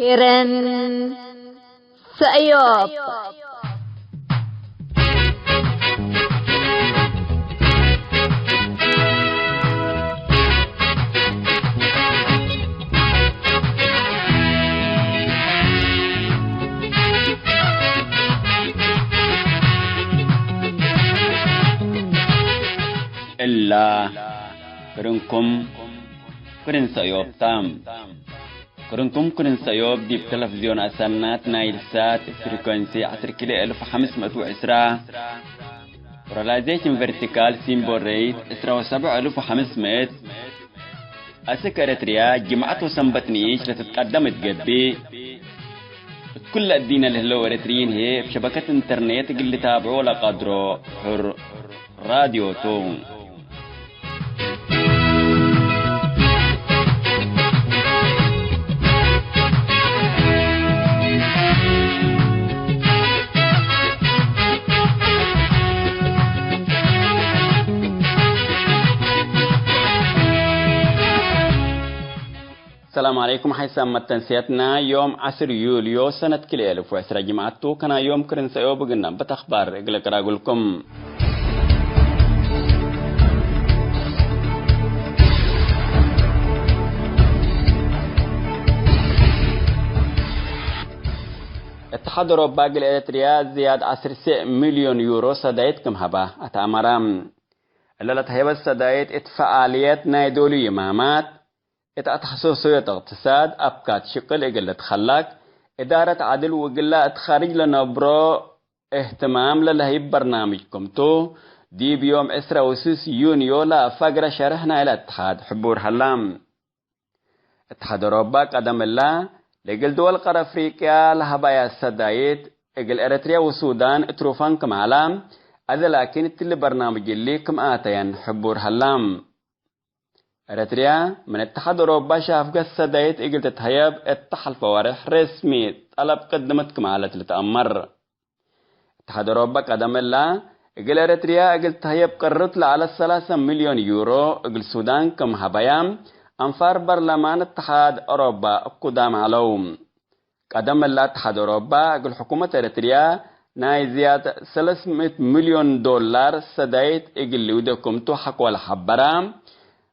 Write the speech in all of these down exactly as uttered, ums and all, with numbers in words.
ክርን ሰእዮብ። እላ ክርንኩም ክርን ሰእዮብ ተ። ክርንኩም ክርን ሰእዮብ ዲብ ተለፍዝዮን አሰናት ናይል ሳት ፍሪኮንሲ ዐስር ኪሎ እልፍ ሐምስ ምእት ወዕስራ፣ ፖላራይዜሽን ቨርቲካል ሲምቦል ሬት ዕስራ ወሰብዕ እልፍ ወሐምስ ምእት፣ አስክ ኤረትርያ ጅምዐት ወሰንበት ንኢሽ ለትትቀደም እት ገብእ፣ እት ኩለ እዲነ ለህለው ኤረትርዪን ህዬ እብ ሸበከት ኢንተርኔት እግል ልታብዖ ለቀድሮ ሕር ራድዮ ቱ። ሰላም ዐለይኩም። ሐይሳም መተንስያትና ዮም ዐስር ዩልዮ ሰነት ክልኤ እልፍ ወዕስራ ጅምዐት ቱ። ከና ዮም ክርን ሰእዮብ እግል ነብት አኽባር እግል እቅራጉልኩም። እትሓድ አውሮፓ እግል ኤረትርያ ዝያድ ዐስር ሚልዮን ዩሮ ሰዳይት ክም ሀባ አትአመረ። እለ ለተህየበት ሰዳይት እት ፈዓልየት ናይ ዶሉ ይማማት፣ እት አትሐሰሶዮት እቅትሳድ አብካት ሽቅል እግል ልትከላክ፣ እዳረት ዐድል ወእግላ እት ካርጅ ለነብሮ እህትማም ለለህይብ በርናምጅ ክምቱ፣ ዲብ ዮም ዕስራ ወስስ ዩንዮ ለአፋግረ ሸርሕ ናይለ እትሓድ ሕቡር ሀላ። እትሓድ አውሮፓ ቀደም እላ፣ ለእግል ድወል ቀር አፍሪቅያ ለሀባያ ሰዳይት፣ እግል ኤረትርያ ወሱዳን እትሩፋን ክም ዐላ፣ አዜ ላኪን እትሊ በርናምጅ እሊ ክም አተየን ሕቡር ሀላ። ኤረትርያ ምን እትሓድ አውሮፓ ሻፍገት ሰዳይት እግል ትትሀየብ እተ ሐልፈ ወሬሕ ረስሚ ጠለብ ቅድምት ክም ዐለት ልትአመር። እትሓድ አውሮፓ ቀደም እላ፣ እግል ኤረትርያ እግል ትሀየብ ቅርት ለዐለት ሰላሰ ሚልዮን ዩሮ እግል ሱዳን ክም ሀበያ አንፋር በርለማን እትሓድ አውሮፓ እኩዳም ዐለው። ቀደም እላ እትሓድ አውሮፓ እግል ሕኩመት ኤረትርያ ናይ ዝያድ ሰለስ ምእት ሚልዮን ዶላር ሰዳይት እግል ልውዴ ክምቱ ሐቆ ለሐበረ፣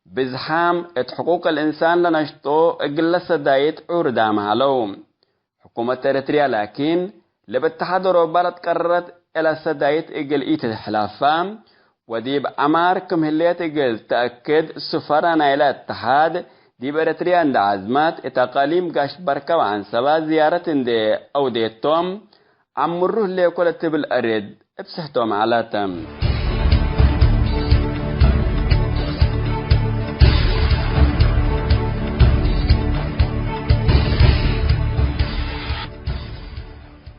ብዝሓም እት ሕቁቅ ልእንሳን ለነሽጦ እግለ ሰዳይት ዑርዳም ዐለው። ሕኩመት ኤረትርያ ላኪን፣ ለእብ እትሓድ አውሮፓ ለትቀረረት እለ ሰዳይት እግል ኢትትሐላፋ፣ ወዲብ ዐማር ክም ህሌት እግል ተአክድ፣ ሱፈራ ናይለ እትሓድ ዲብ ኤረትርያ እንዴ ዐዝመት፣ እት አቃሊም ጋሽ በርከ ወዐንሰባ ዝያረት እንዴ አውዴቶም፣ ዐምሩ ህሌኮ ለትብል አርድ እብ ስሕቶም ዐለት።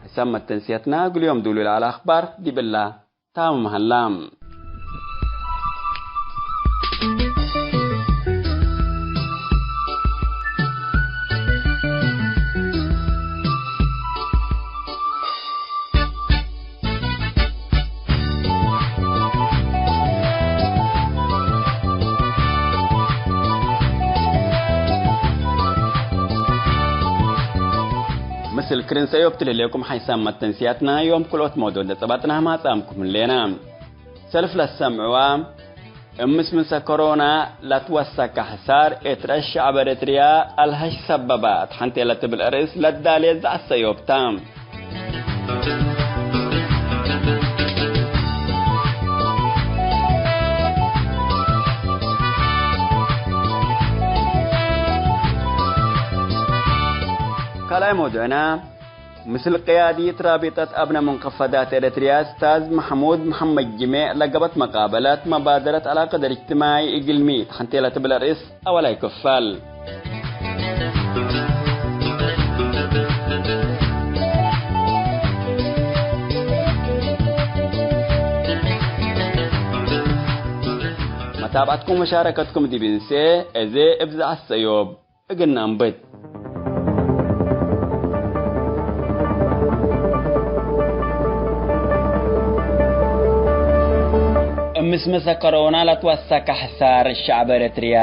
ሕሳብ መተንስያትና እግል ዮም ዱሉ ለዐለ አኽባር ዲብላ ታምም ሀላ። ምስል ክርን ሰእዮብ ትልህሌኩም ሓይሳም መተንስያትና ዮም ክልኦት መውዱዕ እንዴ ጸባጥናህም አጻምኩም ህሌና። ሰልፍ ለትሰምዕዋ፣ እብ ምስምሰ ኮሮና ለትወሰከ ሕሳር እት ረአስ ሸዕብ ኤረትርያ አልሀሽ ሰበበ እት ሐንቴ ለትብል አርእስ ለዳሌ ዘዐት ሰእዮብ ተ። ካልኣይ መውዱዕና፣ ምስል ቅያዲት ራቢጠት አብነ ሙንከፈዳት ኤረትርያ እስታዝ መሕሙድ መሐመድ ጅሜዕ ለገበት መቃበለት መባደረት አልአቅድ እልእጅትማዒ እግልሚ እት ሐንቴ ለትብል አርእስ አወላይ ክፋል። መታብዐትኩም ወመሻረከትኩም ዲብ እንሴ፣ አዜ እብ ዘዐት ሰእዮብ እግል ነአንብት። እብ ምስምሰ ኮሮና ለትወሰከ ሕሳር ሸዕብ ኤረትርያ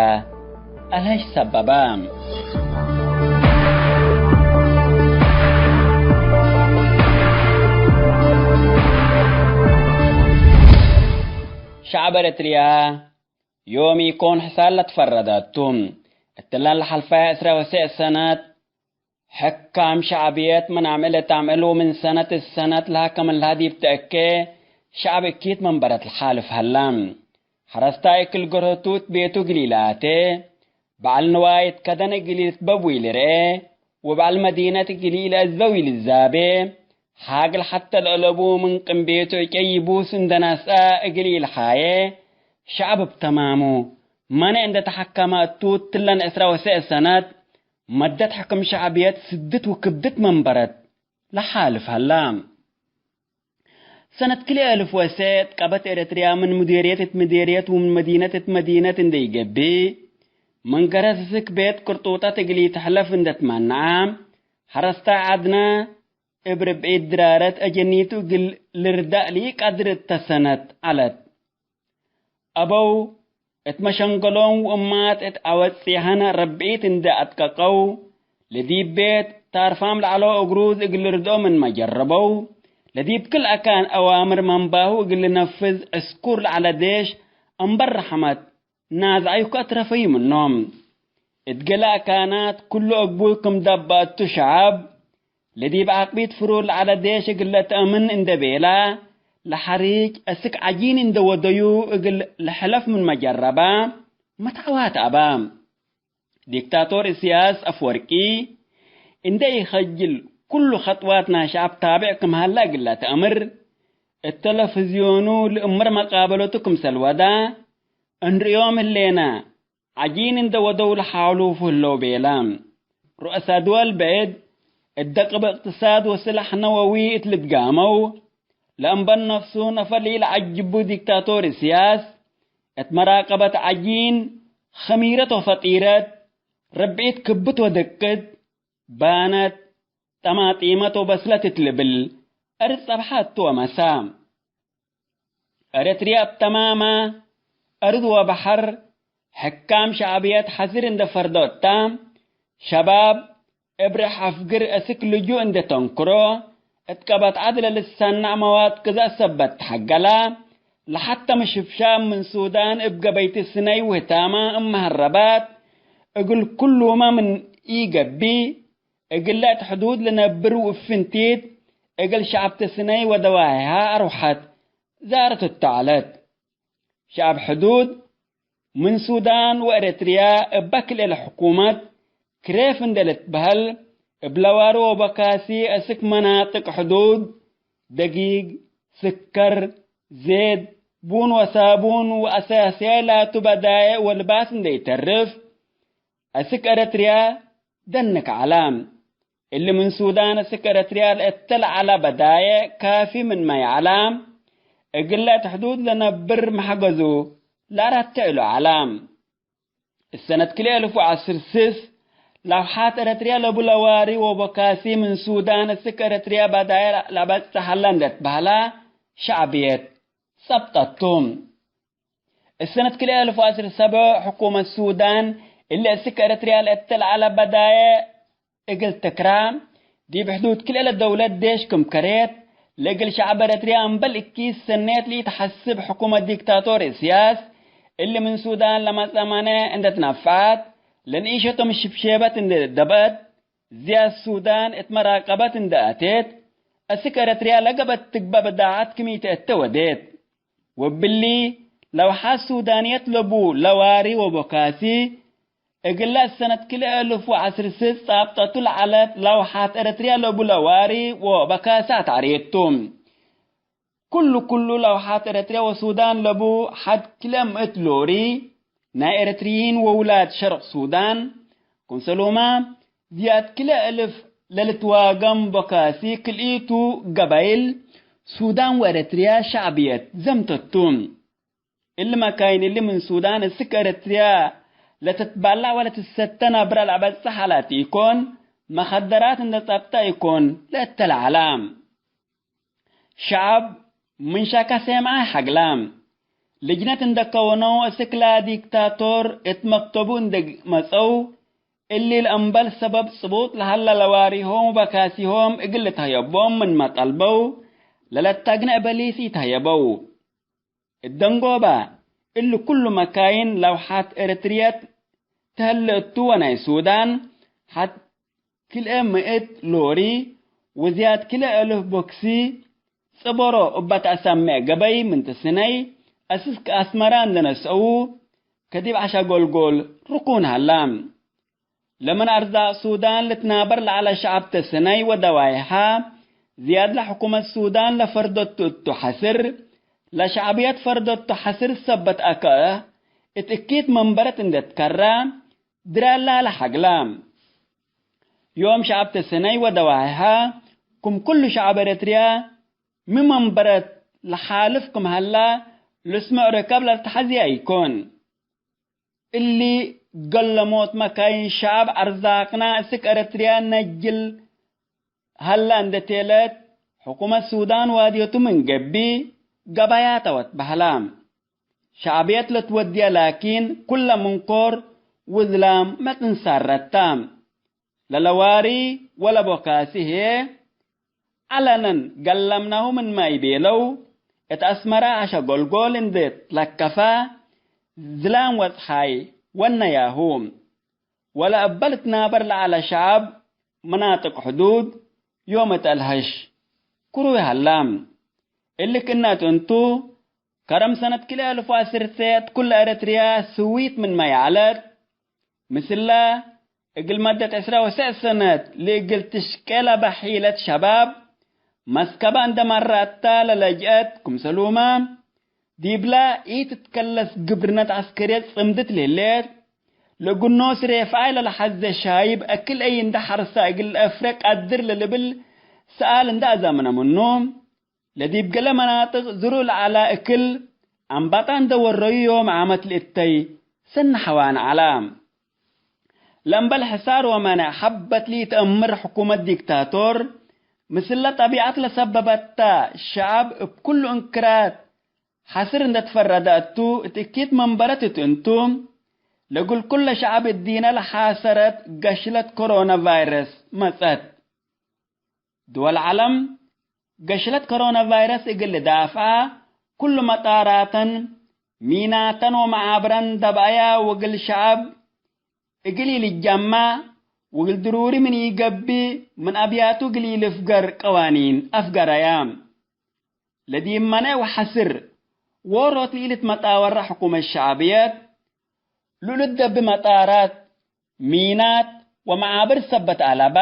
አልሀሽ ሰበበ። ሸዐብ ኤረትርያ ዮም ኢኮን ሕሳር ለትፈረደቱ። እትለን ለሐልፋየ ዕስረ ወሰዕ ሰነት ሕካም ሸዕብየት ምን አምዕል እት አምዕል ወምን ሰነት እት ሰነት ለሀከ ምን ለሀ ዲብ ተአኬ ሸዕብ እኪት መንበረት ለሓልፍ ሀላ። ሐረስታይ እክል ገርህቱ እት ቤቱ እግል ኢለአቴ፣ በዐል ንዋይ እት ከደን እግል ኢልትበብ ወኢልርኤ፣ ወበዐል መዲነት እግል ኢለአዝበ ወኢልዛቤ፣ ሐግል ሐተ ለአለቡ ምን ቅም ቤቱ ዕጨይ ይቡስ እንደ ነስአ እግል ኢልሓዬ፣ ሸዕብ እብ ተማሙ መነ እንደ ተሐከመ እቱ እትለን ዕስረ ወሰዕ ሰነት መደት ሕክም ሸዕብየት ስድት ወክብድት መንበረት ለሓልፍ ሀላ። ሰነት ክልኤ አልፍ ወሰዕ ቀበት ኤረትርያ ምን ሙዴርየት እት ምዴርየት ወምን መዲነት እት መዲነት እንደ ኢገብእ፣ ምን ገረስ እስክ ቤት ቅርጡጠት እግል ኢትሕለፍ እንደ ትመነዐ፣ ሐረስታይ ዐድነ እብ ርብዒት ድራረት አጀኒቱ እግል ልርዳእ ለኢቀድር እተ ሰነት ዐለት። አበው እት መሸንገሎም ወእማት እት አወጽየሀነ ረብዒት እንዴ አጥቀቀው፣ ለዲብ ቤት ታርፋም ለዐለው እግሩዝ እግል ልርድኦ ምንመ ጀረበው፣ ለዲብ ክል አካን አዋምር መንባሁ እግል ልነፍዝ ዕስኩር ለዐለ ዴሽ እምበል ረሐመት ናዝዐዩ ከአትረፈዩ ምኖም። እት ገሌ አካናት ክሉ አግቡይ ክም ደበአቱ ሸዐብ፣ ለዲብ ዐቅቢት ፍሩር ለዐለ ዴሽ እግል ለተአምን እንደ ቤላ፣ ለሐሪጭ አስክ ዐጂን እንደ ወደዩ እግል ለሐለፍ ምንመ ጀረባ፣ መትዐዋት አባ። ዲክታቶር እስያስ አፍወርቂ እንደ ኢከጅል ክሉ ኸጥዋት ናይ ሸዐብ ታብዕ ክም ሀላ እግል ለተአምር፣ እት ተለፍዝዮኑ ለእምር መቃበለቱ ክምሰል ወዳ እንርእዮም ህሌነ። ዐጂን እንደ ወደው ለሓሉፉ ህለው ቤለ። ሩአሳ ድወል ብዕድ እት ደቅብ እቅትሳድ ወስላሕ ነወዊ እት ልትጋመው፣ ለእምበል ነፍሱ ነፈር ለኢለዐጅቡ ዲክታቶር እስያስ፣ እት መራቀበት ዐጂን፣ ኸሚረት ወፈጢረት፣ ርብዒት ክብት ወድቅት፣ ባነት፣ ጠማጢመት ወበስለት እት ልብል፣ እርድ ጸብሐ እቱ ወመሳ። ኤረትርያ እብ ተማመ፣ አርድ ወበሐር፣ ሕካም ሸዕብየት ሐስር እንደ ፈርዶ እተ፣ ሸባብ እብ ርሕ አፍግር አስክ ልጁእ እንደ ተንክሮ፣ እት ቀበት ዐድ ለልትሰነዕ መዋድ ግዛእ ሰበት ተሐገላ፣ ለሐተ ምሽብሻብ ምን ሱዳን እብ ገበይቲ ስነይ ወህታመ እመሀረባት፣ እግል ክሉመ ምን ኢገብእ፣ እግለ እት ሕዱድ ለነብር ወእብ ፍንቲት እግል ሸዐብ ተስነይ ወደዋሂሃ አርወሐት ዛረት እቱ ዐለት። ሸዐብ ሕዱድ ምን ሱዳን ወኤረትርያ እበ ክልኤ ለሕኩመት ክሬፍ እንዴ ልትበሀል፣ እብ ለዋሪ ወበካሲ አስክ መናጥቅ ሕዱድ፣ ደጊግ፣ ስከር፣ ዜድ፣ ቡን ወሳቡን ወአሳስያይ ላቱ በዳይዕ ወልባስ እንዴ ኢተርፍ፣ አስክ ኤረትርያ ደንክ ዐለ። እሊ ምን ሱዳን አስክ ኤረትርያ ለእተ ለዐለ በዳይዕ ካፊ ምንመ ይዐለ፣ እግለ እት ሕዱድ ለነብር መሕገዙ ለአራቴ እሉ ዐለ። እሰነት ክልኤ አልፍ ወዐስር ስስ ለውሓት ኤረትርያ ለቡ ለዋሪ ወቦካሲ ምን ሱዳን አስክ ኤረትርያ በዳይዕ ለአበጽሕ ሀለ እንዴ ትበህለ ሸዕብየት ጸብጠቱ። እሰነት ክልኤ አልፍ ወዐስር ሰብዕ ሕኩመት ሱዳን እሊ አስክ ኤረትርያ ለእተ ለዐለ በዳይዕ እግል ትክራ፣ ዲብ ሕዱድ ክልኤ ለደውለት ዴሽ ክም ከሬት፣ ለእግል ሸዐብ ኤረትርያ እምበል እኪት ሰኔት ለኢተሐስብ ሕኩመት ዲክታቶር እስያስ፣ እሊ ምን ሱዳን ለመጽአ መኔዕ እንዴ ትነፍዐት፣ ለንኢሸቶም ሽብሼበት እንዴ ደብአት፣ ዝያድ ሱዳን እት መራቀበት እንዴ አቴት፣ አስክ ኤረትርያ ለገበት ትግበእ በዳዓት ክም ኢተአቴ ወዴት። ወእብሊ ለውሓት ሱዳንየት ለቡ ለዋሪ ወቦካሲ፣ እግለ ሰነት ክልኤ አልፍ ወዐስር ስስ ጻብጠቱ ለዐለት ለውሓት ኤረትርያ ለቡ ለዋሪ ወበካሲ አትዐሬቱ። ክሉ ክሉ ለውሓት ኤረትርያ ወሱዳን ለቡ ሐድ ክልኤ ምእት ሎሪ ናይ ኤረትርዪን ወውላድ ሸርቅ ሱዳን፣ ክምሰልሁመ ዝያድ ክልኤ እልፍ ለልትዋገም ቦካሲ ክልኢቱ ገባይል ሱዳን ወኤረትርያ ሸዕብየት ዘምተቱ። እሊ መካይን እሊ ምን ሱዳን እስክ ኤረትርያ ለትትባላዕ ወለትሰተ ነብረ ለአበጽሕ ዐለ ቲ ኢኮን፣ መኸደራት እንዴ ጸብጠ ኢኮን ለእተ ለዐለ። ሸዐብ ምን ሸከ ሴምዐ ሐግለ። ልጅነት እንዴ ከወነው እስክ ለዲክታቶር እት መክተቡ እንዴ መጸው፣ እሊ ለእምበል ሰበብ ጽቡጥ ለሀለ ለዋሪሆም ወበካሲሆም እግል ልትሀየቦም ምንመ ጠልበው፣ ለለተግነእ በሊስ ኢተሀየበው። እት ደንጎባ እሊ ኩሉ መካይን ለውሓት ኤረትርየት ተህሌ እቱ ወናይ ሱዳን ሐት ክልኤ ምእት ሎሪ ወዝያድ ክልኤ እልፍ ቦክሲ ጽበሮ እበ ተአሰሜዕ ገበይ ምን ትስነይ አስክ አስመራ እንዴ ነስአዉ ከዲብ ዐሻ ጎልጎል ርኩን ሀላ። ለምን አርዛቅ ሱዳን ልትናበር ለዐለ ሸዐብ ተስነይ ወደዋይሐ፣ ዝያድ ለሕኩመት ሱዳን ለፈርደቱ እቱ ሐስር፣ ለሸዕብየት ፈርደቱ ሐስር ሰበት አከ እት እኪት መንበረት እንዴ ትከራ፣ ድራላ ለሐግላ። ዮም ሸዐብ ተስነይ ወደዋይሐ፣ ክም ኩሉ ሸዐብ ኤረትርያ፣ ሚ መንበረት ለሓልፍ ክም ሀላ ልስምዕ ርከብ ለልትሐዜ ኢኮን። እሊ ገለሞት መካይን ሸዐብ አርዛቅና እስክ ኤረትርያ ነጅል ሀላ እንዴ ቴለት፣ ሕኩመት ሱዳን ዋድየቱ ምን ገብእ ገበያተ ወትበህላ። ሸዕብየት ለትወድየ ላኪን፣ ኩለ ምንኮር ውዝላም መጽንሳረታ። ለለዋሪ ወለቦካሲ ህዬ፣ ዐለነን ገለምናሁ ምንመ ኢቤለው፣ እት አስመራ ዐሸ ጎልጎል እንዴ ትለከፈ፣ ዝላም ወጽሓይ ወነያሁ። ወለእበ ልትናበር ለዐለ ሸዐብ መናጥቅ ሕዱድ ዮም እት አልሀሽ ክሩይ ሀላ። እሊ ክእነት እንቱ፣ ከረም ሰነት ክልኤ አልፍ ወዐሰርተ እት ኩለ ኤረትርያ ስዊት ምንመ ይዐለት፣ ምስለ እግል መደት ዕስራ ወሰዕ ሰነት ለእግል ትሽቄ ለበ ሒለት ሸባብ መስከበ እንዴ መረአተ ለለጅአት ክምሰሉመ፣ ዲብለ ኢትትከለስ ግብርነት ዐስከርየት ጽምድት ለህሌት፣ ለእግኖስ ሬፍዓይ ለለሐዜ ሻይብ አክል አይ እንዴ ሐርሰ እግል ለአፍሬ ቀድር ለልብል ሰኣል እንዴ አዘምነ ምኑ፣ ለዲብ ገሌ መናጥቅ ዝሩእ ለዐለ እክል አንባጣ እንዴ ወረዩ ዮም ዓመት ለእተይ ሰኒ ሐዋን ዐለ። ለእምበል ሕሳር ወመነዕ ሐበት ለኢተአምር ሕኩመት ዲክታቶር፣ ምስለ ጠቢዐት ለሰበበታ ሸዐብ እብ ኩሉ እንክራት ሐስር እንዴ ትፈረደ እቱ፣ እት እኪት መንበረት እት እንቱ፣ ለእግል ኩለ ሸዐብ እዲነ ለሓሰረት ገሽለት ኮሮና ቫይረስ መጸት። ድወል ዐለም፣ ገሽለት ኮሮና ቫይረስ እግል ልዳፍዐ፣ ኩሉ መጣራተን፣ ሚናተን ወመዓብረን ደብአያ ወእግል ሸዐብ እግል ኢልጀመዕ ወእግል ድሩሪ ምን ኢገብእ፣ ምን አብያቱ እግል ኢልፍገር ቀዋኒን አፍገረያ። ለዲብ መኔዕ ወሐስር ዎሮት ለኢልትመጣወረ ሕኩመት ሸዕብየት፣ ለልትደቢ መጣራት፣ ሚናት ወመዓብር ሰበት አለበ፣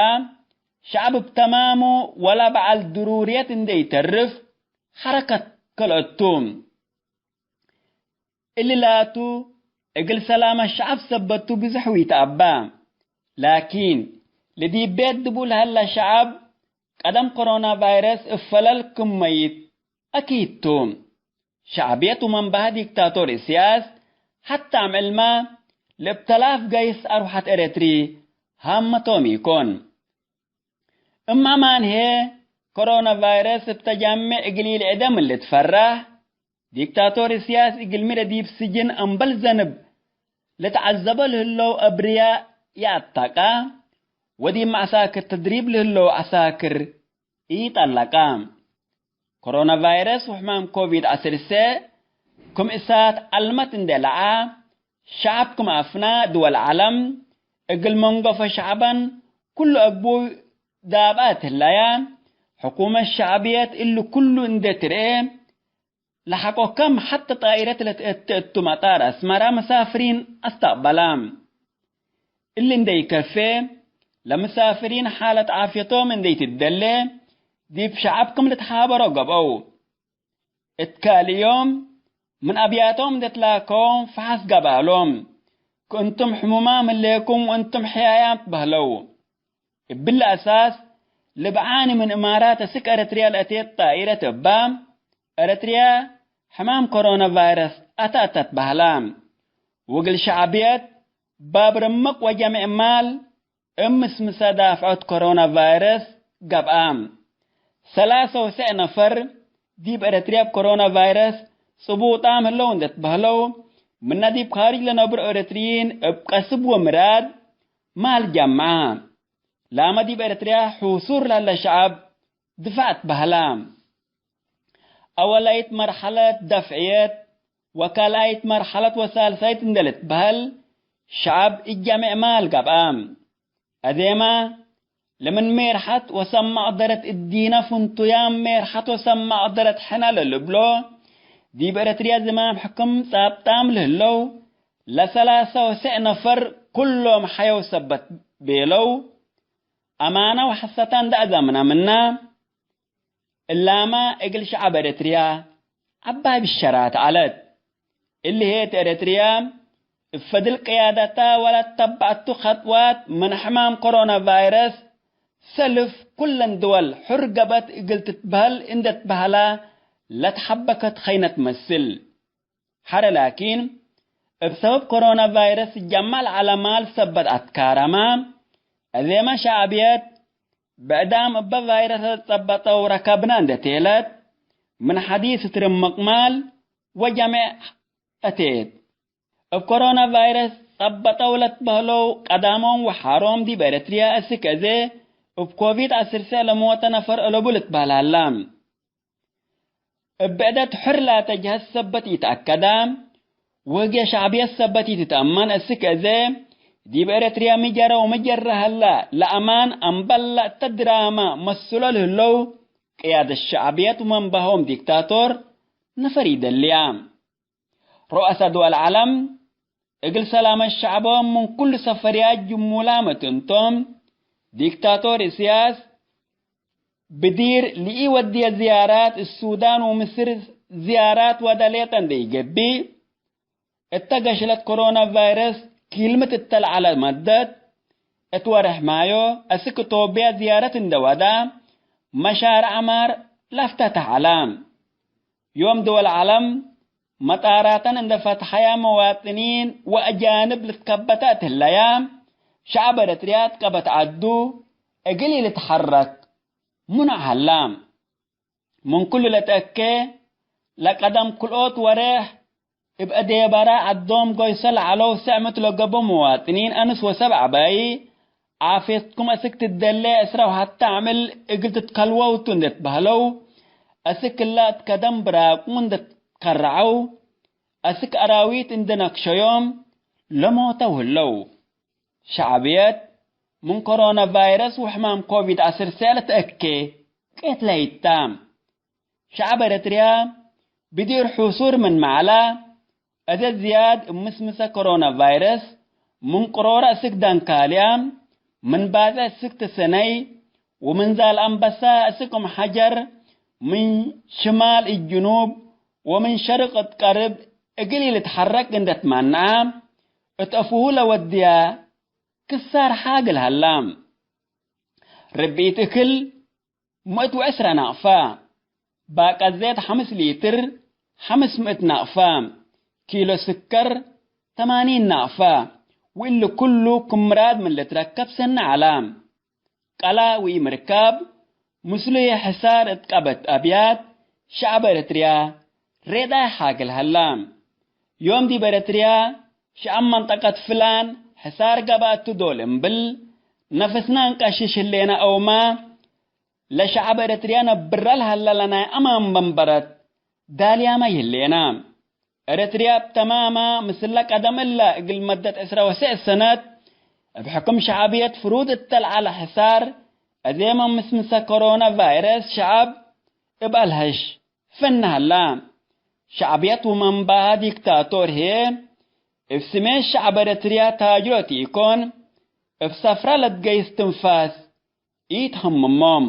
ሸዐብ እብ ተማሙ ወለ በዐል ድሩርየት እንዴ ኢተርፍ ሐረከት ከልአቱ። እሊ ላቱ እግል ሰላመት ሸዐብ ሰበቱ ብዞሕ ወኢተአባ። ላኪን፣ ለዲብ ቤት ድቡ ለሀለ ሸዐብ፣ ቀደም ኮሮና ቫይረስ እብ ፈለል ክም መይት አኪድ ቱ። ሸዕብየት ወመንበሀ ዲክታቶር እስያስ፣ ሐታ አምዕልመ ለእብ ተላፍ ገይስ አርወሐት ኤረትሪ ሃመቶም ኢኮን። እም አማን ህዬ፣ ኮሮና ቫይረስ እብ ተጃሜዕ እግል ኢልዕደ ምን ልትፈራህ፣ ዲክታቶር እስያስ እግልሚ ለዲብ ስጅን እምበል ዘንብ ለተዐዘቦ ለህለው አብርያ ይአታቃ፣ ወዲብ መዐሳክር ተድሪብ ለህለው ዐሳክር ኢጠለቃ። ኮሮና ቫይረስ ወሕማም ኮቪድ ዐሰርተ ክም እሳት ዐልመት እንዴ ለዐ፣ ሸዐብ ክም አፍና ድወል ዐለም እግል መንጎፈ ሸዐበን ኩሉ አግቡይ ዳብአ እት ህለያ፣ ሕኩመት ሸዕብየት እሊ ኩሉ እንዴ ትርኤ፣ ለሐቆ ከም ሐተ ጣኢረት ለትአቴ እቱ መጣር አስመራ መሳፍሪን አስተቅበላ። እሊ እንዴ ኢከፌ፣ ለመሳፍሪን ሓለት ዓፍየቶም እንዴ ኢትደሌ፣ ዲብ ሸዐብ ክም ልትሓበሮ ገብአው። እት ካልእ ዮም፣ ምን አብያቶም እንዴ ትላከዎም ፈሐስ ገብአሎም፣ ክእንቱም ሕሙማም ህሌኩም ወእንቱም ሕያያም ትበህለው። እብሊ አሳስ፣ ልብዓኒ ምን እማራት እስክ ኤረትርያ ለአቴት ጣኢረት እባ፣ ኤረትርያ ሕማም ኮሮና ቫይረስ አተአተ ትበህላ። ወእግል ሸዕብየት፣ ባብ ርምቅ ወጀምዕ ማል፣ እብ ምስምሰ ዳፍዖት ኮሮና ቫይረስ ገብአ። ሰላሰ ወሰዕ ነፈር ዲብ ኤረትርያ እብ ኮሮና ቫይረስ ጽቡጣም ህለው እንዴ ትበህለው፣ ምነ ዲብ ካርጅ ለነብሩ ኤረትርዪን እብ ቀስብ ወምራድ ማል ጀምዐ። ላመ ዲብ ኤረትርያ ሑሱር ለህለ ሸዐብ ድፈዕ ትበህላ። አወላይት መርሐለት ደፍዕየት ወካልኣይት መርሐለት ወሳልሳይት እንዴ ልትበህል ሸዐብ እት ጀሜዕ ማል ገብአ። አዜመ፣ ለምን ሜርሐት ወሰብ መቅደረት እዲነ ፍንቱያም ሜርሐት ወሰብ መቅደረት ሕነ ለልብሎ፣ ዲብ ኤረትርያ ዝማም ሕክም ጻብጣም ለህለው ለሰላሳ ወሰዕ ነፈር ኩሎም ሐየው ሰበት ቤለው። አማነ ወሐሰተ እንዴ አዘምነ ምነ፣ እላመ እግል ሸዐብ ኤረትርያ ዐባይ ብሸራት ዐለት። እሊ ህዬ እት ኤረትርያ እብ ፈድል ቅያደተ ወለተበዐቱ ከጥዋት ምን ሕማም ኮሮና ቫይረስ ሰልፍ ኩለን ድወል ሑር ገብአት እግል ትትበህል እንዴ ትበህላ ለትሐበከት ኸይነ ትመስል። ሐረ ላኪን፣ እብ ሰበብ ኮሮና ቫይረስ ጀማል ዐለ ማል ሰበት አትካረመ። አዜመ ሸዕብየት፣ ብዕዳም እበ ቫይረስ ለትጸበጠው ረከብነ እንዴ ቴለት፣ ምን ሐዲስ እት ርምቅ ማል ወጀሜዕ አቴት። እብ ኮሮና ቫይረስ ጸበጠው ለትበህለው ቀዳሞም ወሓሮም ዲብ ኤረትርያ እስክ አዜ እብ ኮቪድ ዐስር ሰዕ ለሞተ ነፈር እለቡ ልትበህል ሀላ። እብ ብዕደት ሑር ላተ ጀሀት ሰበት ኢተአከደ፣ ወህግየ ሸዕብየት ሰበት ኢትትአመን። እስክ አዜ፣ ዲብ ኤረትርያ ሚ ጀረ ወሚ ጀረ ሀለ፣ ለአማን አምበል ለእተ ድራመ መስሎ ለህለው፣ ቅያደት ሸዕብየት ወመንባሆም ዲክታቶር ነፈር ኢደልያ። ሩአሰ ድወል ዐለም፣ እግል ሰላመት ሸዕቦም ምን ኩሉ ሰፈርያት ጅሙላም እት እንቶም፣ ዲክታቶር እስያስ፣ ብዲር ለኢወድየ ዝያራት፣ እት ሱዳን ወምስር ዝያራት ወደ ሌጠ እንዴ ኢገብእ፣ እተ ገሽለት ኮሮና ቫይረስ ኪልምት እተ ለዐለ መደት፣ እት ወርሕ ማዮ፣ አስክ ኢትዮጵያ ዝያረት እንዴ ወዳ፣ መሻርዕ ዐማር ለአፍተተሕ ዐለ። ዮም ድወል ዐለም፣ መጣራተን እንዴ ፈትሐያ መዋጥኒን ወአጃንብ ልትከበተ እት ህለያ፣ ሸዐብ ኤረትርያ እት ቀበት ዐዱ እግል ኢልትሐረክ ሙንዕ ሀላ። ምን ኩሉ ለትአኬ፣ ለቀደም ክልኦት ወሬሕ እብ አዴበራ ዐዶም ጎይሶ ለዐለው ሰዕምት ለገብኡ መዋጥኒን አንስ ወሰብ ዐባይ፣ ዓፍየትኩም አስክ ትደሌ፣ ዕስረ ወሐተ አምዕል እግል ትትከልወው ቱ እንዴ ትበህለው፣ አስክ እለ እት ከደም ብራቁ እንዴ ትከረዐው፣ አስክ አራዊት እንዴ ነክሸዮም ለሞተው ህለው። ሸዕብየት ምን ኮሮና ቫይረስ ወሕማም ኮቪድ ዐስር ሰዕ ለትአኬ ቄትለይት ተ። ሸዐብ ኤረትርያ ብዲር ሑሱር ምን መዐላ፣ አዜ ዝያድ እብ ምስምሰ ኮሮና ቫይረስ፣ ምን ቅሮረ እስክ ዳንካልያ፣ ምን ባጽዕ እስክ ተሰነይ፣ ወምን ዛልአንበሳ እስክ እም ሐጀር፣ ምን ሽማል እት ጅኑብ ወምን ሸርቅ እት ቀርብ እግል ኢልትሐረቅ እንዴ ትማንዐ፣ እት አፉሁ ለወድያ ክሳር ሓግል ሀላ። ርብዒት እክል ምእት ወዕስረ ናቅፋ፣ ባቀ ዜት ሐምስ ሊትር ሐምስ ምእት ናቅፋ፣ ኪሎ ስከር ተማኒን ናቅፋ፣ ወእሊ ኩሉ ክም ምራድ ምን ልትረከብ ሰኒ ዐላ። ቀላ ወኢምርካብ ምስሉ ሕሳር እት ቀበት አብያት ሸዐብ ኤረትርያ ሬዳይ ሓግል ሀላ። ዮም ዲብ ኤረትርያ ሸዐብ መንጠቀት ፍላን ሕሳር ገብአቱ ዶል እምብል፣ ነፍስና እንቀሽሽ ህሌነ አውመ፣ ለሸዐብ ኤረትርያ ነብረ ለሀለ ለናይ አማን መንበረት ዳልያመ ይህሌነ። ኤረትርያ እብ ተማመ ምስለ ቀደም እለ እግል መደት ዕስረ ወሰዕ ሰነት እብ ሕክም ሸዕብየት ፍሩድ እተ ለዐለ ሕሳር፣ አዜመ ምስምሰ ኮሮና ቫይረስ ሸዐብ እብ አልሀሽ ፈነ ሀላ። ሸዕብየት ወመንባሀ ዲክታቶር ህዬ፣ እብ ስሜት ሸዐብ ኤረትርያ ታጅሮ ቲኢኮን፣ እብ ሰፍረ ለትገይስ ትንፋስ ኢትሀምሞም።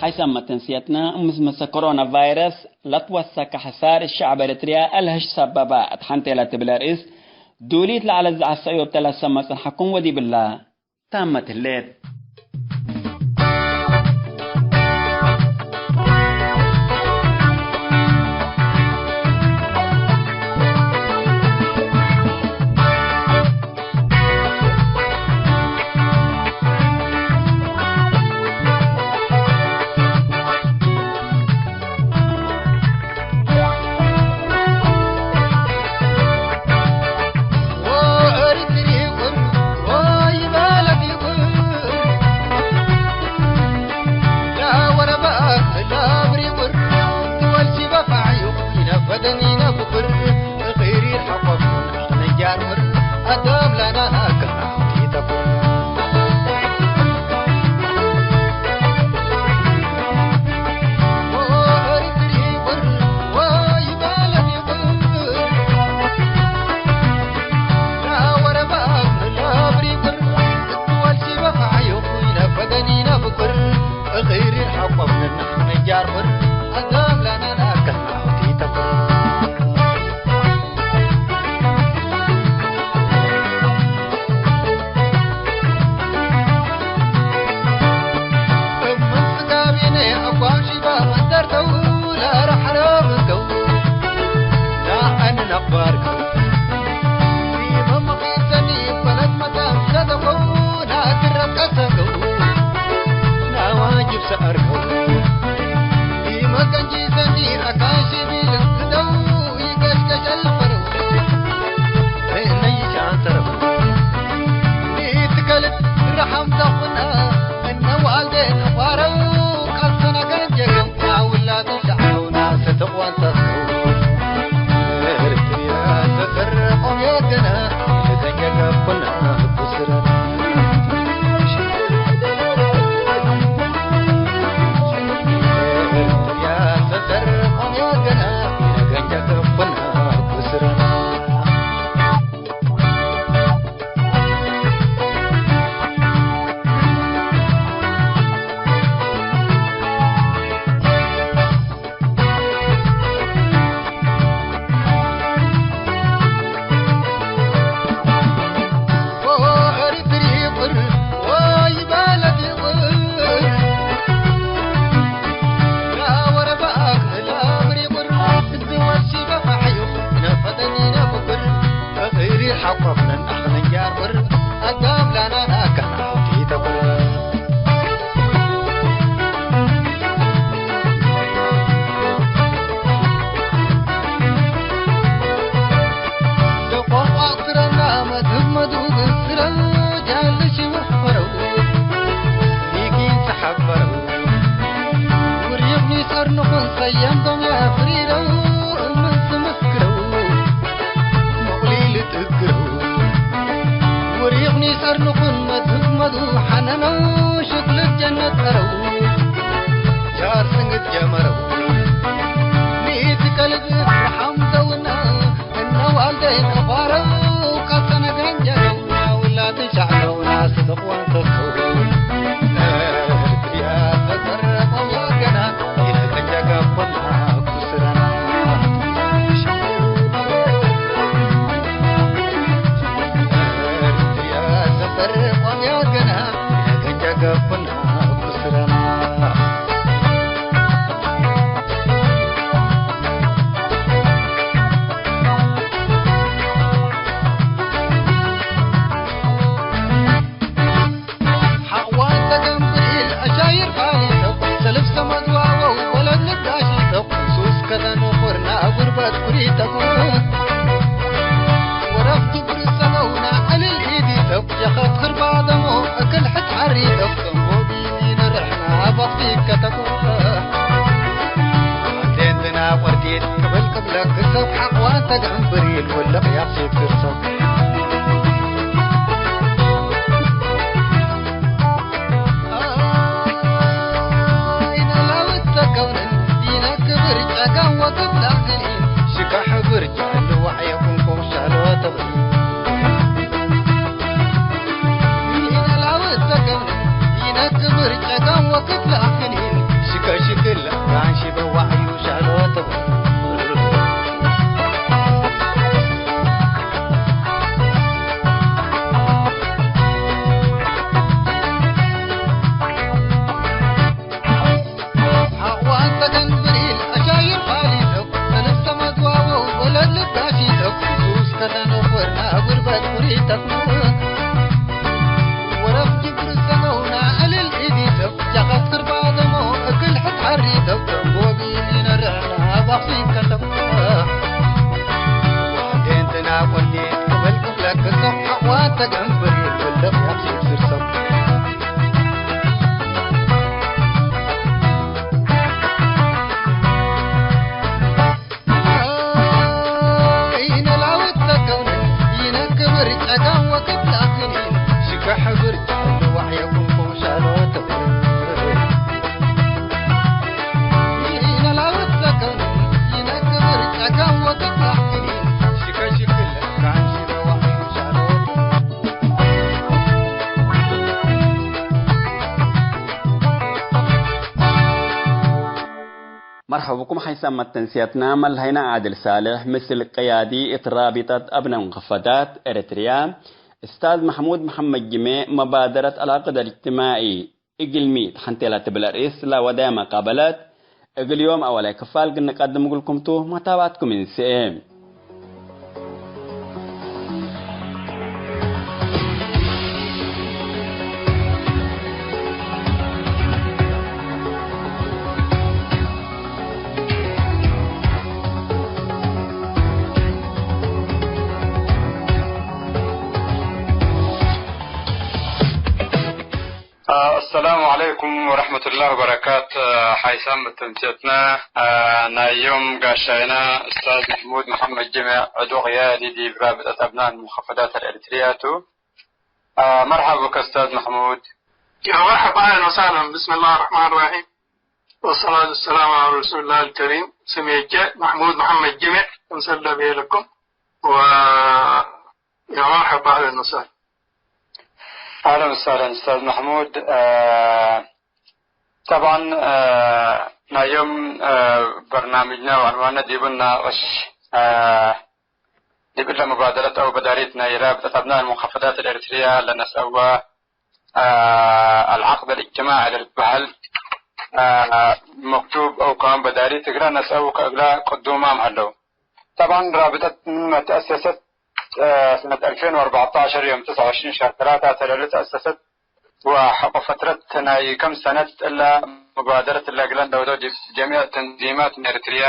ሐይሰ መተንስየትነ፣ ምስምሰ ኮሮና ቫይረስ ለትወሰከ ሕሳር እት ሸዐብ ኤረትርያ አልሀሽ ሰበበ እት ሐንቴ ለትብል ርእስ ዱሊት ለዐለት ዘዐሰእዮብ ተ ለሰመ ጽንሐኩም ወዲብላ። ታመት ህሌት። ቆምነ ነጃርብር አዛም ለናናከ አውዲተኩ። እብ ምን ስጋቢነ አኳም ሺባ መንደርተው ለረሐረ ምንገው ናአን ነባርከው። ዲመ መቂሰኒ በለድ መታም ሰደፈው ናትረት ቀሰገው ናዋጅብ ሰአርከው። ዲመ ገንጂ ሰኒ አካን ሺቢል ክደው ይገሽገሸል ፈረው። እነ ይሻንተረው ኢትከልት ረሐም ተኹነ እነ ዋልዴን ፋረው ቀሰነ ገንጀገው ናውላቱ ሸዕረውና ሰተቋንጠሰው። ኤርትርያ ተፈረቆም የገና ለገንጀገብኩና ብስረና። ኤርትርያ ተፈረቆም የገና ለገንጀገብኩና ብስረና። ፈቂር ሐቆፍነን አኽነን ጃርብር አዳም ላናና ከናውቲ ተኩር። ለቆም አክረና መትህብ መዱ ግስረ ጃልሽ ወፈረው ሊኪን ተሐበረው። ውሪቕ ሚሰር ንኹን ሰየምቶም የፍሪረው እምን ስምስክረው። መቁሊ ልትእግረው። ውሪቕ ሚሰር ንኹን መትህብ መዱ ሐነነው ሽክልት ጀነት ቀረው። ጃር ስንግት ጀመረው። ሚእቲ ከልብ ረሐም ዘውና እነ ዋልደይ ነፋረው ቀሰነ ገንጀረው። ውላድ ሻዕረውና ስድቅ ወንተስው። ኤርትርያ ተፈረቆም የገና ኢነገጀ ገብኩና ኩስረና። ኤርትርያ ተፈረቆም የገና ኢነገጀ ገብኩና ኩስረና። ሐዋን ተገምብሪል አሻይር ፋሊተው ሰልፍ ሰመድ ዋወው ወለድ ልዳሺተው ሱስ ከተንኹርና ጉርበት ኩሪተኩ ወረፍቱ ብርሰመውና ዕልል ኢዲተው ጀኸት ክርባደሞ እክል ሕድ ሐሪተው ሰንቦቢ ነርሕና በኽፊት ከተኩ። ዜንትና ወርዲት ቅብል ቅብለክ ሰብ ሐቅዋን ተገንብሪል ወለቅ ያብሲት ክርሰው። ኢነ ላውት ተከውንን ኢነ ክብር ጨጋን ወቅብላክን ሽካሕ ብርጫ ልዋዕ የኩንኩም ሻሎ ተብሪ። ኢነ ላውት ተገብነ ኢነክብር ጨጋም ወክት ለአክኒን ሽከሽክል ጋንሺ በዋዕዩ ሻሎተው። ሐዋን ተገንብሪል አሻይር ፋሊተው፣ ሰለስተ መትዋወው ወለድ ልዳሺተው፣ ሱስ ከተነኮርና ጉርበት ኩሪተው። ወረፍ ጅብር ሰመውና እልል ኢዲተው፣ ጃኸት ክርባደሞ እግል ሕድ ሐሪተው፣ ተንቦቢ ኢነርዕና ባኽሲት ከተው። ዋዴንትና ቆንዲት ቅብል ቅብለክ ሰው፣ ሐዋን ተገንብሪል ወለድ ያብሲት ስርሰው። መርሐብኩም ሓይሳም መተንስየትና፣ መልሀይና ዓድል ሳልሕ ምስል ቅያዲ እት ራቢጠት አብናይ ሙንከፈዳት ኤረትርያ እስታዝ መሕሙድ መሐመድ ጅሜዕ፣ መባደረት አልዐቅድ አልእጅትማዒ እግልሚ ተሐንቴ ለትብል አርእስ ለወደየ መቃበለት፣ እግል ዮም አወላይ ክፋል ግንቀድም እግልኩም ቱ፣ መታባትኩም እንስኤ። አሰላሙ ዐለይኩም ወረሕመቱላሂ ወበረካት። ሓይሳም መተንስየትና፣ ናይ ዮም ጋሻይና እስታዝ መሕሙድ መሐመድ ጅሜዕ፣ ዕዱ ቅያዲ ዲብ ራብጠት አብናን ሙንከፈዳት አልኤሪትርያ ቱ። መርሐብ ብከ እስታዝ መሕሙድ። يا مرحبا، أهلا وسهلا. بسم الله الرحمن الرحيم. والصلاة والسلام على رسول الله الكريم. ስሜ እቼ መሕሙድ መሐመድ ጅሜዕ፣ ክምሰል ለቤለኩም። و يا مرحبا، أهلا وسهلا. አህለን ወሰህለን ኡስታዝ መሕሙድ። አ፣ ጠብዓን፣ አ፣ ናይ ዮም፣ አ፣ በርናምጅና ወዕንዋንና ዲቡ ንናቅሽ፣ አ፣ ዲብ እለ ሙባደረት አው በዳሪት ናይ ራብጠት አብናእ አልሙንከፈዳት አልኤሪትርያ ለነስአወ፣ አ፣ አልዐቅድ አልእጅትማዒ ለልትበሀል፣ አ፣ መክቱብ አው ከማን በዳሪት እግለ ነስአው ከእግለ ቅዱማም ሀለው። ጠብዓን ራብጠት ምንመ ተአሰሰት፣ አ፣ ሰነት አልፌን ወአርበዕተዐሸር ዮም ተስዓ ወዕሽሪን ሸህር ተላተ ተ ለልትአሰሰት ወሐቆ ፈትረት ናይ ከም ሰነት እለ ሙባደረት እለ እግለን ለወደው ዲብ ጀሚዕ ተንዚማት ምን ኤሪትርያ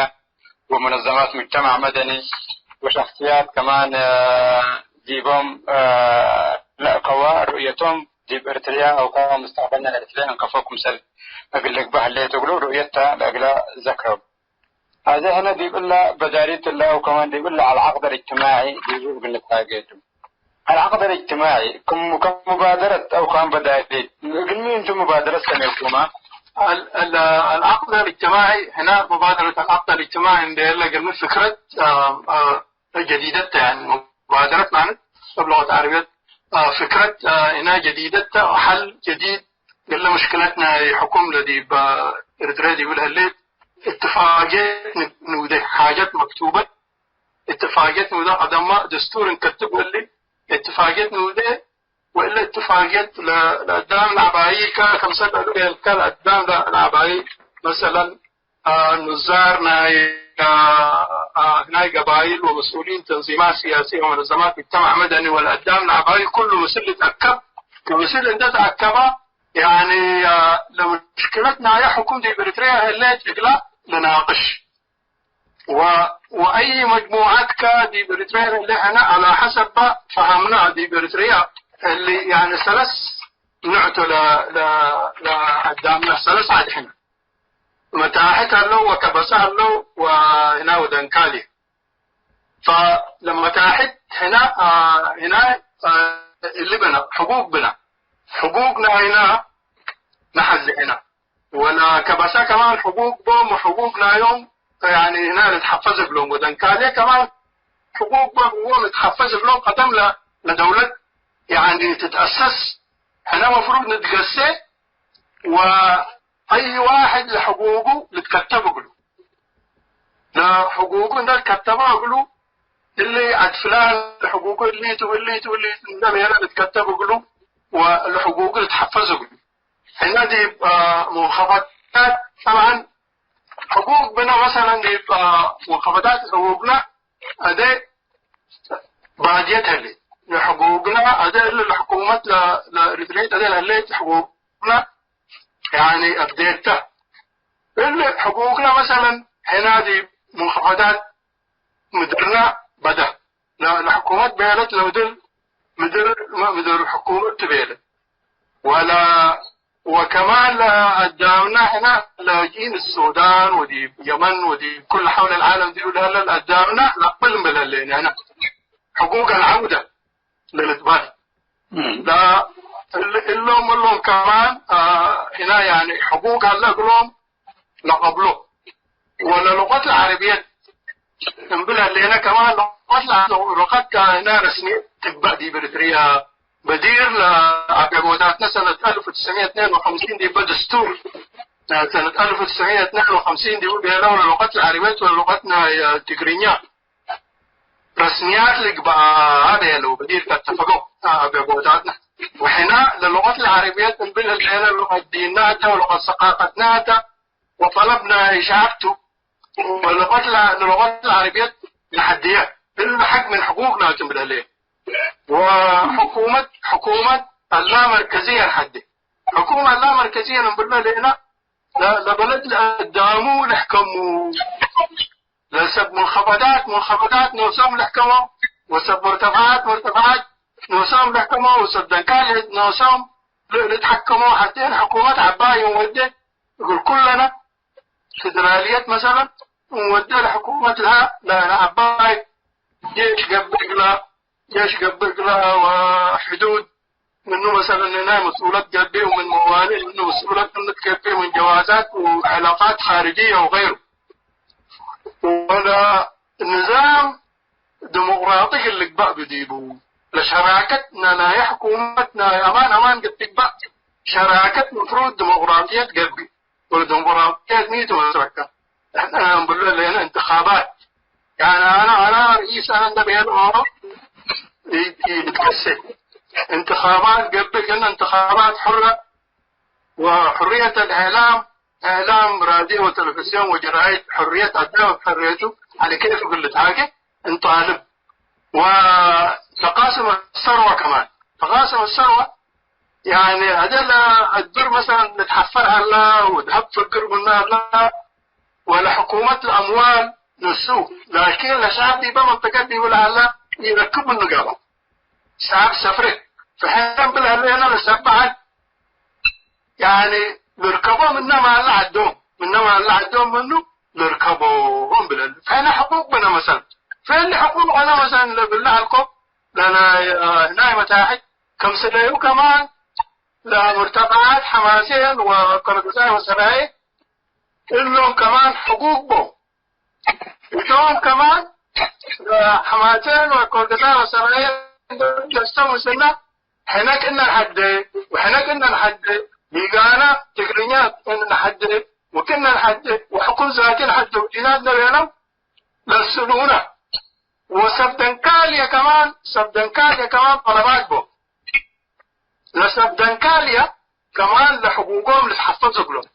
ወሙነዘማት ሙጅተማዕ መደኒ ወሸክስያት ከማን፣ አ፣ ዲቦም፣ አ፣ ለእከዋ ሩእየቶም ዲብ ኤሪትርያ አው ከማን ሙስተቅበልና ኤሪትርያ እንከፎ ክምሰል እግል ልግበእ ህሌት እግሉ ሩእየት ተ ለእግለ ዘክረው። አዜ ሕነ ዲብ እለ በዳሪት እለ አው ከማን ዲብ እለ አልዐቅድ አልእጅትማዒ ዲቡ እግል ንትሃጌ ቱ። አልዐቅድ አልእጅትማዒ ክም፣ ከም ሙባደረት አው ከማን በዳሪት እግልሚ እንቱ ሙባደረት ሰሜኩማ? አል-፣ አል-፣ አልዐቅድ አልእጅትማዒ ሕነ ሙባደረት አልዐቅድ አልእጅትማዒ እንዴ እለ እግልሚ ፍክረት፣ አ፣ አ፣ ጀዲደት ተ፣ ያኒ ሙባደረት ማለት እብ ሉቀት ዐረብየት፣ አ፣ ፍክረት፣ አ፣ ሕነ ጀዲደት ተ፣ ሐል ጀዲድ እለ ምሽክለት ናይ ሕኩም ለዲብ ኤሪትርያ ዲቡ ለህሌት እትፋቅየት ን-፣ ንውዴ ሓጀት መክቱበት። እትፋቅየት ንውዴ ቀደማ ደስቱር እንከትብ እሊ እትፋቅየት ንውዴ ወእለ እትፋቅየት ለ-፣ ለአዳም ለአባይ ከ-፣ ከምሰል አሉ ኤልከ ለአዳም ለ-፣ ለአባይ መሰለን አ፣ ኑዛር ናይ፣ አ፣ አ፣ ናይ ገባይል ወመስኡሊን ተንዚማት ሲያሲየ ወመነዘማት ሙጅተማዕ መደኒ ወለአዳም ለአባይ ኩሉ ምስል ልትአከብ፣ ወምስል እንደ ተአከባ፣ ያኒ፣ አ፣ ለምሽክለት ናየ ሕኩም ዲብ ኤሪትርያ ህሌት እግላ ልናቅሽ። ወ-፣ ወአይ መጅሙዓት ከ ዲብ ኤሪትርያ ህሌ ሕነ ዐለ ሐሰብ ፈሀምነ ዲብ ኤሪትርያ እሊ፣ ያኒ፣ ሰለስ ንዕቱ ለ-፣ ለ-፣ ለአዳምነ ሰለስ አድሕነ። መታሕት ሀለው ወከበሰ ሀለው ወህና ወደንካልየ። ፈለመታሕት ህና፣ አ፣ ህና፣ አ፣ እሊ ብነ፣ ሕጉግ ብነ። ሕጉግ ናይና ነሐዜ ህና። ወለከበሰ ከማን ሕጉግ ቦም ወሕጉግ ናዮም፣ ያኒ፣ ህና ልትሐፈዝ እግሎም። ወደንካልየ ከማን ሕጉግ ቦም እዎም ልትሐፈዝ እግሎም። ቀደም ለ-፣ ለደውለት፣ ያኒ፣ ትትአሰስ፣ ሕነ መፍሩድ ንትገሴ፣ ወአይ ዋሕድ ለሕጉጉ ልትከተብ እግሉ። ለሕጉጉ እንደ ትከተበ እግሉ፣ እሊ ዐድ ፍላን ለሕጉጉ እሊ ቱ፣ እሊ ቱ፣ እሊ ቱ እንደ ቤለ ልትከተብ እግሉ፣ ወለሕጉጉ ልትሐፈዝ እግሉ። ሕነ ዲብ፣ አ፣ ሙንከፈዳት፣ ጠብዓን፣ ሕጉግ ብነ መሰለን ዲብ፣ አ፣ ሙንከፈዳት ሕጉግነ፣ አዜ ባድየት ህሌት ለሕጉግና፣ አዜ እሊ ለሕኩመት ለ-፣ ለኤሪትርየት አዜ ለህሌት ሕጉግና፣ ያኒ አብዴተ። እሊ ሕጉግና መሰለን፣ ሕና ዲብ ሙንከፈዳት ምድርና በደ። ለ-፣ ለሕኩመት ቤለት ለምድር፣ ምድር፣ ምድር ሕኩመት ትቤለ። ወለ ወከማን ለአዳምና ሕነ ላጅኢን ሱዳን ወዲብ የመን ወዲብ ኩሉ ሐውለ ልዓለም ዲቡ ለሀለ ለአዳምና ለአቅብል እንበል ህሌነ ሕነ ሕቁቅ አልዐውደ ለልትበል። እም። ለ-፣ እል-፣ እሎም እሎም ከማን፣ አ፣ ሕነ ያኒ ሕቁቅ ሀለ እግሎም ለቀብሎ። ወለሉቀት ለዐረብየት እምብል ህሌነ ከማን ሉቀት ለዐ-፣ ሉቀት ካህነ ረስሚ ትግበእ ዲብ ኤሪትርያ። በዲር ለአቀቦታትነ ሰነት አልፍ ወትሰዕምየት ወትኔን ወሐምሲን ዲበ ድስቱር ሰነት አልፍ ወትስዕምየት ወትናን ወሐምሲን ዲቡ ቤለው ለሉቀት ለዐረብየት ወለሉቀት ናይ ትግርኛ ረስምያት ልግበአ ቤለው በዲር ቀተፈገው አበቦታትና። ወሕና ለሉቀት ለዐረብየት እምብል ህሌነ ሉቀት ዲንና ተ ወሉቀት ሰቃፈትና ተ ወጠለብ ናይ ሸዐብ ቱ። ወሉቀት ለ-፣ ለሉቀት ለዐረብየት ለሐድየ እሉ ሐቅ ምን ሕቁቅና ቱ እምብል ህሌነ። ወሕኩመት፣ ሕኩመት አላ መርከዝየ ለሐዴ። ሕኩመት አላ መርከዝየ እምብሎ ሌና ለ-፣ ለበለድ ለአዳሙ ለሕከሙ፣ ለሰብ ሙንኸፈዳት፣ ሙንኸፈዳት ኖሶም ለሕከሞ፣ ወሰብ ሙርተፈዓት፣ ሙርተፈዓት ኖሶም ለሕከሞ፣ ወሰብ ደንካል ኖሶም ል-፣ ልትሐከሞ። ሐቴን ሕኩመት ዐባይ እንወዴ እግል ኩለነ ፌደራልየት መሰለን እንወዴ ለሕኩመት ለሀ ለዐባይ ጄሽ ገብእ እግላ ጄሽ ገብእ እግላ ወሕዱድ ምኑ መሰለን ናይ መስኡለት ገብእ ወምን መዋሊ ምኑ መስኡለት ምኑ ትገብእ ምን ጀዋዛት ወዕላቃት ኻርጅየ ወገይሩ። ወለ ንዛም ዲሞቅራጢ እግል ልግባእ ብዲቡ ለሸራከት ናይ ሕኩመት ናይ አማን አማን እግል ትግባእ ሸራከት ምፍሩድ ዲሞቅራጥየት ገብእ። ወዲሞቅራጥየት ሚ ቱ መስረከ? ንሕነ እንብሎ ለነ እንትኻባት። ያኒ አነ፣ አነ ርኢስ አነ እንደ ብሔር ኦሮ ይ-፣ ይትከሰ። እንትኻባት ገብእ ግን እንትኻባት ሕረ ወሕርየት አልእዕላም፣ እዕላም ራድዮ ወቴሌቪዝዮን ወጀራይድ፣ ሕርየት አዳም ሕርየቱ ዐለ ኬፍ እግል ልትሃጌ እንጣልብ። ወተቃስም አሰርወ ከማን፣ ተቃስም አሰርወ ያኒ፣ ሀደ ለአድብር መሰለን ልትሐፈር ሀላ፣ ወደሀብ ፍግር ምነ ሀላ፣ ወለሕኩመት ለአምዋል ንሱ፣ ላኪን ለሸዐብ ዲበ መንጠቀት ዲቡ ለሀላ ኢረክብ ምኑ ገብአ። ሸዐብ ሰፍሬ፣ ፈሐም ብለ ህሌነ ለሰብ በዐል፣ ያኒ፣ ልርከቦ ምነ ማለ ዐዶም፣ ምነ ማለ ዐዶም ምኑ ልርከቦ እምብለሉ። ፈነ ሕቁቅ ብነ መሰለን፣ ፈኒ ሕቁቅ አነ መሰለን ለብለ ዐልኮ፣ ለናይ፣ ናይ መታሕት፣ ከምስለዩ ከማን፣ ለሙርተፈዓት ሐማሴን ወከርጉዛይ ወሰራዬ እሎም ከማን ሕቁቅ ቦም። እቶም ከማን ለሐማሴን ወከርጉዛይ ወሰራዬ ደስተው ምስልና ሕነ ክእነ ነሐዴ ወሕነ ክእነ ነሐዴ ቢጋና ትግርኛ ክእነ ነሐዴ ወክእነ ነሐዴ ወሕኩም ዛቲ ነሐዴ ወዲናት ነበረም ለስእሉነ። ወሰብ ደንካልየ ከማን፣ ሰብ ደንካልየ ከማን ጠለባት ቦም። ለሰብ ደንካልየ ከማን ለሕቁቆም ልትሐፈዝ እግሎም።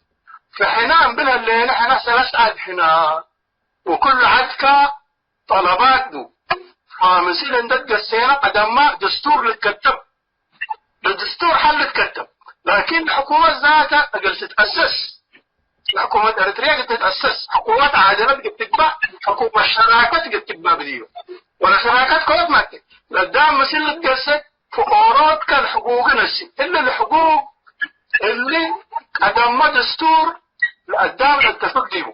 ፈሕና እምብል ህሌነ ሕነ ሰለስ ዐድ ሕና፣ ወክሉ ዐድከ ጠለባት ቡ። ፈምስል እንደ ትገሴነ ቀደማ ድስቱር ልትከተብ፣ ለድስቱር ሐል ልትከተብ። ላኪን ለሕኩመት ዛተ እግል ትትአሰስ፣ ለሕኩመት ኤረትርየ እግል ትትአሰስ፣ ሕኩመት ዓደለት እግል ትግባእ፣ ሕኩመት ሸራከት እግል ትግባእ ብድዮ። ወለ ሸራከት ከወት ማቴ፣ ለአዳም ምስል ልትገሰ፣ ፍቆሮት ከልሕቁቅ ነሲ። እሊ ልሕቁቅ እሊ ቀደመ ድስቱር ለአዳም ለአተፍቅ ዲቡ።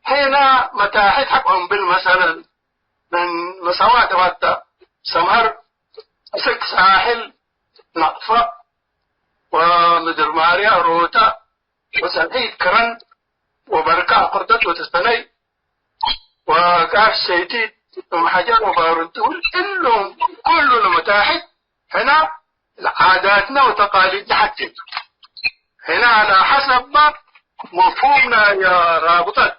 ሄና መታሕት ሐቆ እምብል መሰለን ምን መሳዋት ዋታ ሰምሀር፣ እስክ ሳሕል፣ ናቅፋ ወምድር ማርያ ሮታ ወሰንሒት ክረን ወበርካ አቅርደት ወተስተነይ ወቃፍ ሰይቲት እም ሐጀር ወባሩንቱ እሎም ኩሉ ለመታሕት ሕና ለዓዳትና ወተቃሊድና ሐቴ ሕና ዐለ ሐሰብ መፍሁምና የራብጠት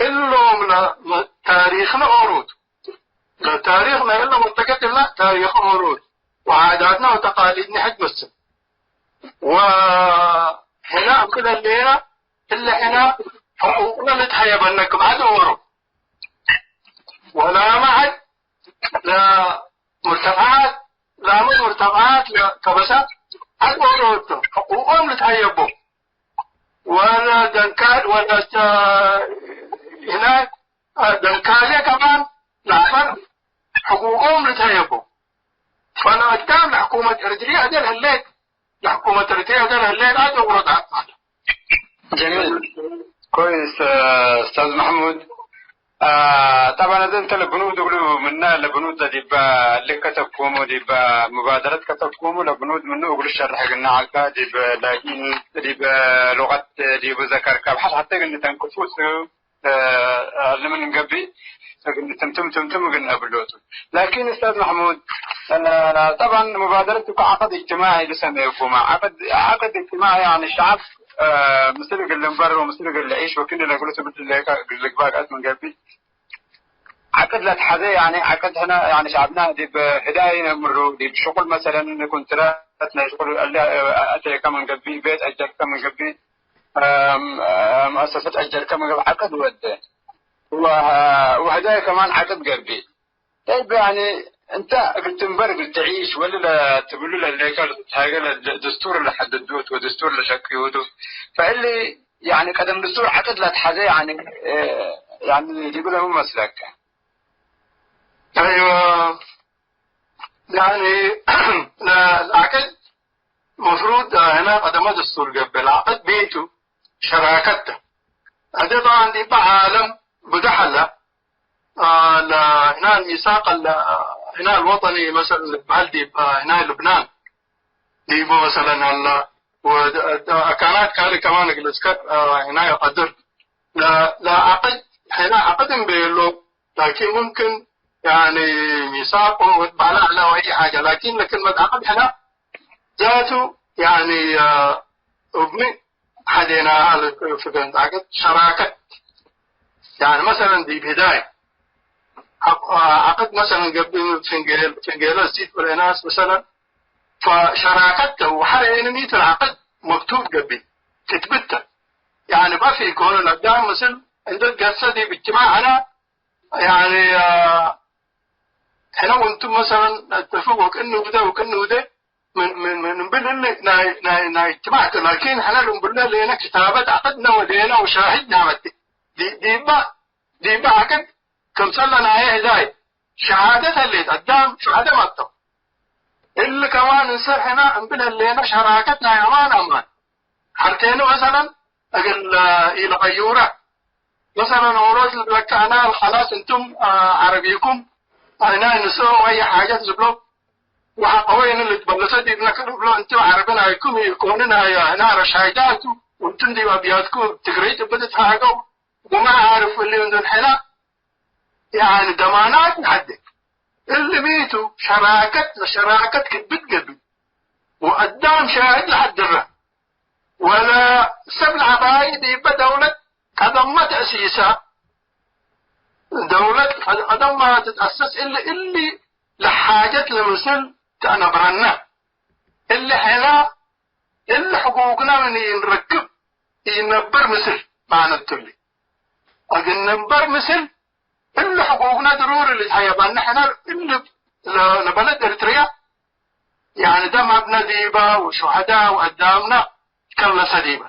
እሎም ለታሪክነ ኦሮት ለታሪክ ናይ እለ መንጠቀት እለ ታሪክ ኦሮት ወዓዳትና ወተቃሊድኒ ሕድ መስል። ወሕና እምብል ህሌና እለ ሕና ሕቁቅነ ልትሀየበነ ክም ዐድ ኦሮ። ወላመ ዐድ ለሙርተፈዓት፣ ላመ ሙርተፈዓት ለከበሳ ዐድ ኦሮ እቶም ሕቁቆም ልትሀየቦ። ወለ ደንካል ወለ ተ-፣ ህናይ ደንካልየ ከማን ለዐፈር ሕቁቆም ልትሀየቦ። ፈለአዳም ለሕኩመት ኤረትርየ ሀደል ህሌት፣ ለሕኩመት ኤረትርየ ሀደል ህሌት አደውረት ዐድ ማለት። ጀሚል። ኮይስ፣ ኡስታዝ መሕሙድ፣ አ፣ ጠብዐን፣ እዚ እንተ ለብኑድ እግሉ ምነ ለብኑድ ለዲበ እሊ ከተብኩሙ፣ ዲበ ሙባደረት ከተብኩሙ ለብኑድ ምኑ እግሉ ሸርሕ እግልነ ዐልከ፣ ዲብ ላቲን፣ ዲብ ሉቀት፣ ዲቡ ዘከርከ፣ አብሐት ሐቴ እግል ንተንቅፉ እቱ፣ አ፣ እሊ ምን እንገብእ፣ እግል ንትምትም ትምትም እግል ነብሎ ቱ። ላኪን ኡስታዝ መሕሙድ፣ አ፣ ጠብዐን ሙባደረት እኮ ዐቅድ እጅትማዒ ልሰሜኩመ። ዐቅድ፣ ዐቅድ እጅትማዒ፣ ያኒ ሸዐብ እ፣ ምስል እግል ልንበር ወምስል እግል ልዒሽ ወክእነ ለእግሉ ትብል ሌከ እግል ልግባእ ገአት ምን ገብእ፣ ዐቅድ ለትሐዜ፣ ያኒ ዐቅድ ሕነ፣ ያኒ ሸዕብና ዲብ ህዳይ ነምሩ፣ ዲብ ሽቁል መሰለን ኩንትራት ናይ ሽቁል እለ አተይከ ምን ገብእ፣ ቤት አጀርከ ምን ገብእ፣ እም፣ መአሰሰት አጀርከ ምን ገብእ፣ ዐቅድ ወደ ወ-፣ ወህዳይ ከማን ዐቅድ ገብእ። ጠይብ፣ ያኒ እንተ እግል ትንበር እግል ትዒሽ ወለ ለትብሉ ለሌከ ልትሃገ ለድስቱር ለሐድዱት ወድስቱር ለሸክዩቱ፣ ፈእሊ ያኒ ቀደም ድስቱር ዐቅድ ለትሐዜ ያኒ፣ እ፣ ያኒ ዲብለ ምን መስለከ? አይወ፣ ያኒ ለዐቅድ መፍሩድ ህነ ቀደመ ድስቱር ገብእ። ለዐቅድ ቤቱ ሸራከት ተ። አዜ ጠብዓን ዲበ ዓለም ብዞሕ ሀለ። አ፣ ለህናይ ሚሳቅ ለ-፣ ህናይ ወጠኒ መሰለን ልትበህል ዲብ፣ አ፣ ህናይ ልብናን ዲቡ መሰለን ሀለ፣ ወደ-፣ አካናት ካልእ ከማን እግል እስከር፣ አ፣ ህናይ ቀድር። ለ-፣ ለዐቅድ፣ ሕነ ዐቅድ እንቤሎ፣ ላኪን ሙምክን፣ ያኒ፣ ሚሳቅ ወትበህለ ዐለ ወአይ ሓጀ፣ ላኪን ለክልመት ዐቅድ ሕነ ዛቱ፣ ያኒ፣ አ፣ እብ ሚ ሐዜናሀ ለፍገን ጣቅት ሸራከት። ያኒ መሰለን ዲብ ህዳይ ዐቅ-፣ ዐቅድ መሰለን ገብእ ፍንጌል፣ ፍንጌለ እሲት ወለእናስ መሰለን፣ ፈሸራከት ወሐሬ ዐይንኒቱ ለዐቅድ መክቱብ ገብእ ክትብተ። ያኒ በፊ ከሆነ ለአዳም ምስል እንደ ገሰ ዲብ እጅትማዕ አነ ያኒ፣ አ፣ ሕነ ወእንቱም መሰለን ነተፍቅ ወክእኒ ውደ ወክእኒ ውደ ምን፣ ምን፣ ምን እምብል እሊ ናይ፣ ናይ፣ ናይ እጅትማዕ ቱ፣ ላኪን ሕነ ልእምብለ ሌነ ክታበት ዐቅድነ ወዴነ ወሻሂድነ መቴ። ዲ-፣ ዲበ፣ ዲበ ዐቅድ ክምሰለ ናየ ህዳይ ሸሃደት ህሌት፣ አዳም ሹሀደ መጥተው። እሊ ከማን እንሰር ሕነ እምብል ህሌነ ሸራከት ናይ አማን አማን። ሐርቴኑ መሰለን እግል ኢለቀዩረ። መሰለን ኦሮት ልብለከ አነ ኸላስ እንቱም ዐረቢኩም አነ ንስኦ አይ ሓጀት ልብሎ ወሐቀወይነ ልትበለሰ ዲብነ ከልብሎ እንቱም ዐረቢ ናይኩም ኢኮንን አየ ህና ረሻይዳቱ ወእንቱም ዲብ አብያትኩም ትግረይት እብ ትትሃገው ወማ ዓርፍ እሊ እንቱም ሕነ ያኒ ደማናት ነሐድግ። እሊ ሚ ቱ ሸራከት ለሸራከት ክብድ ገብእ ወአዳም ሻህድ ለሐድረ። ወለ ሰብ ለዐባይ ዲበ ደውለት ቀደመ ተእሲሰ፣ ደውለት ቀደመ ትትአሰስ እሊ፣ እሊ ለሓጀት ለምስል ተአነብረነ። እሊ ሕነ እሊ ሕቁቅነ ምን ኢንረክብ ኢነብር ምስል ማነቱ እሊ። እግል ነንበር ምስል እሊ ሕቁቅነ ድሩሪ ልትሀየባነ ሕነ እሊ ለ-፣ ለበለድ ኤርትርየ ያኒ ደም ሀብነ ዲበ ወሹሀዳ ወአዳምነ ከለሰ ዲበ።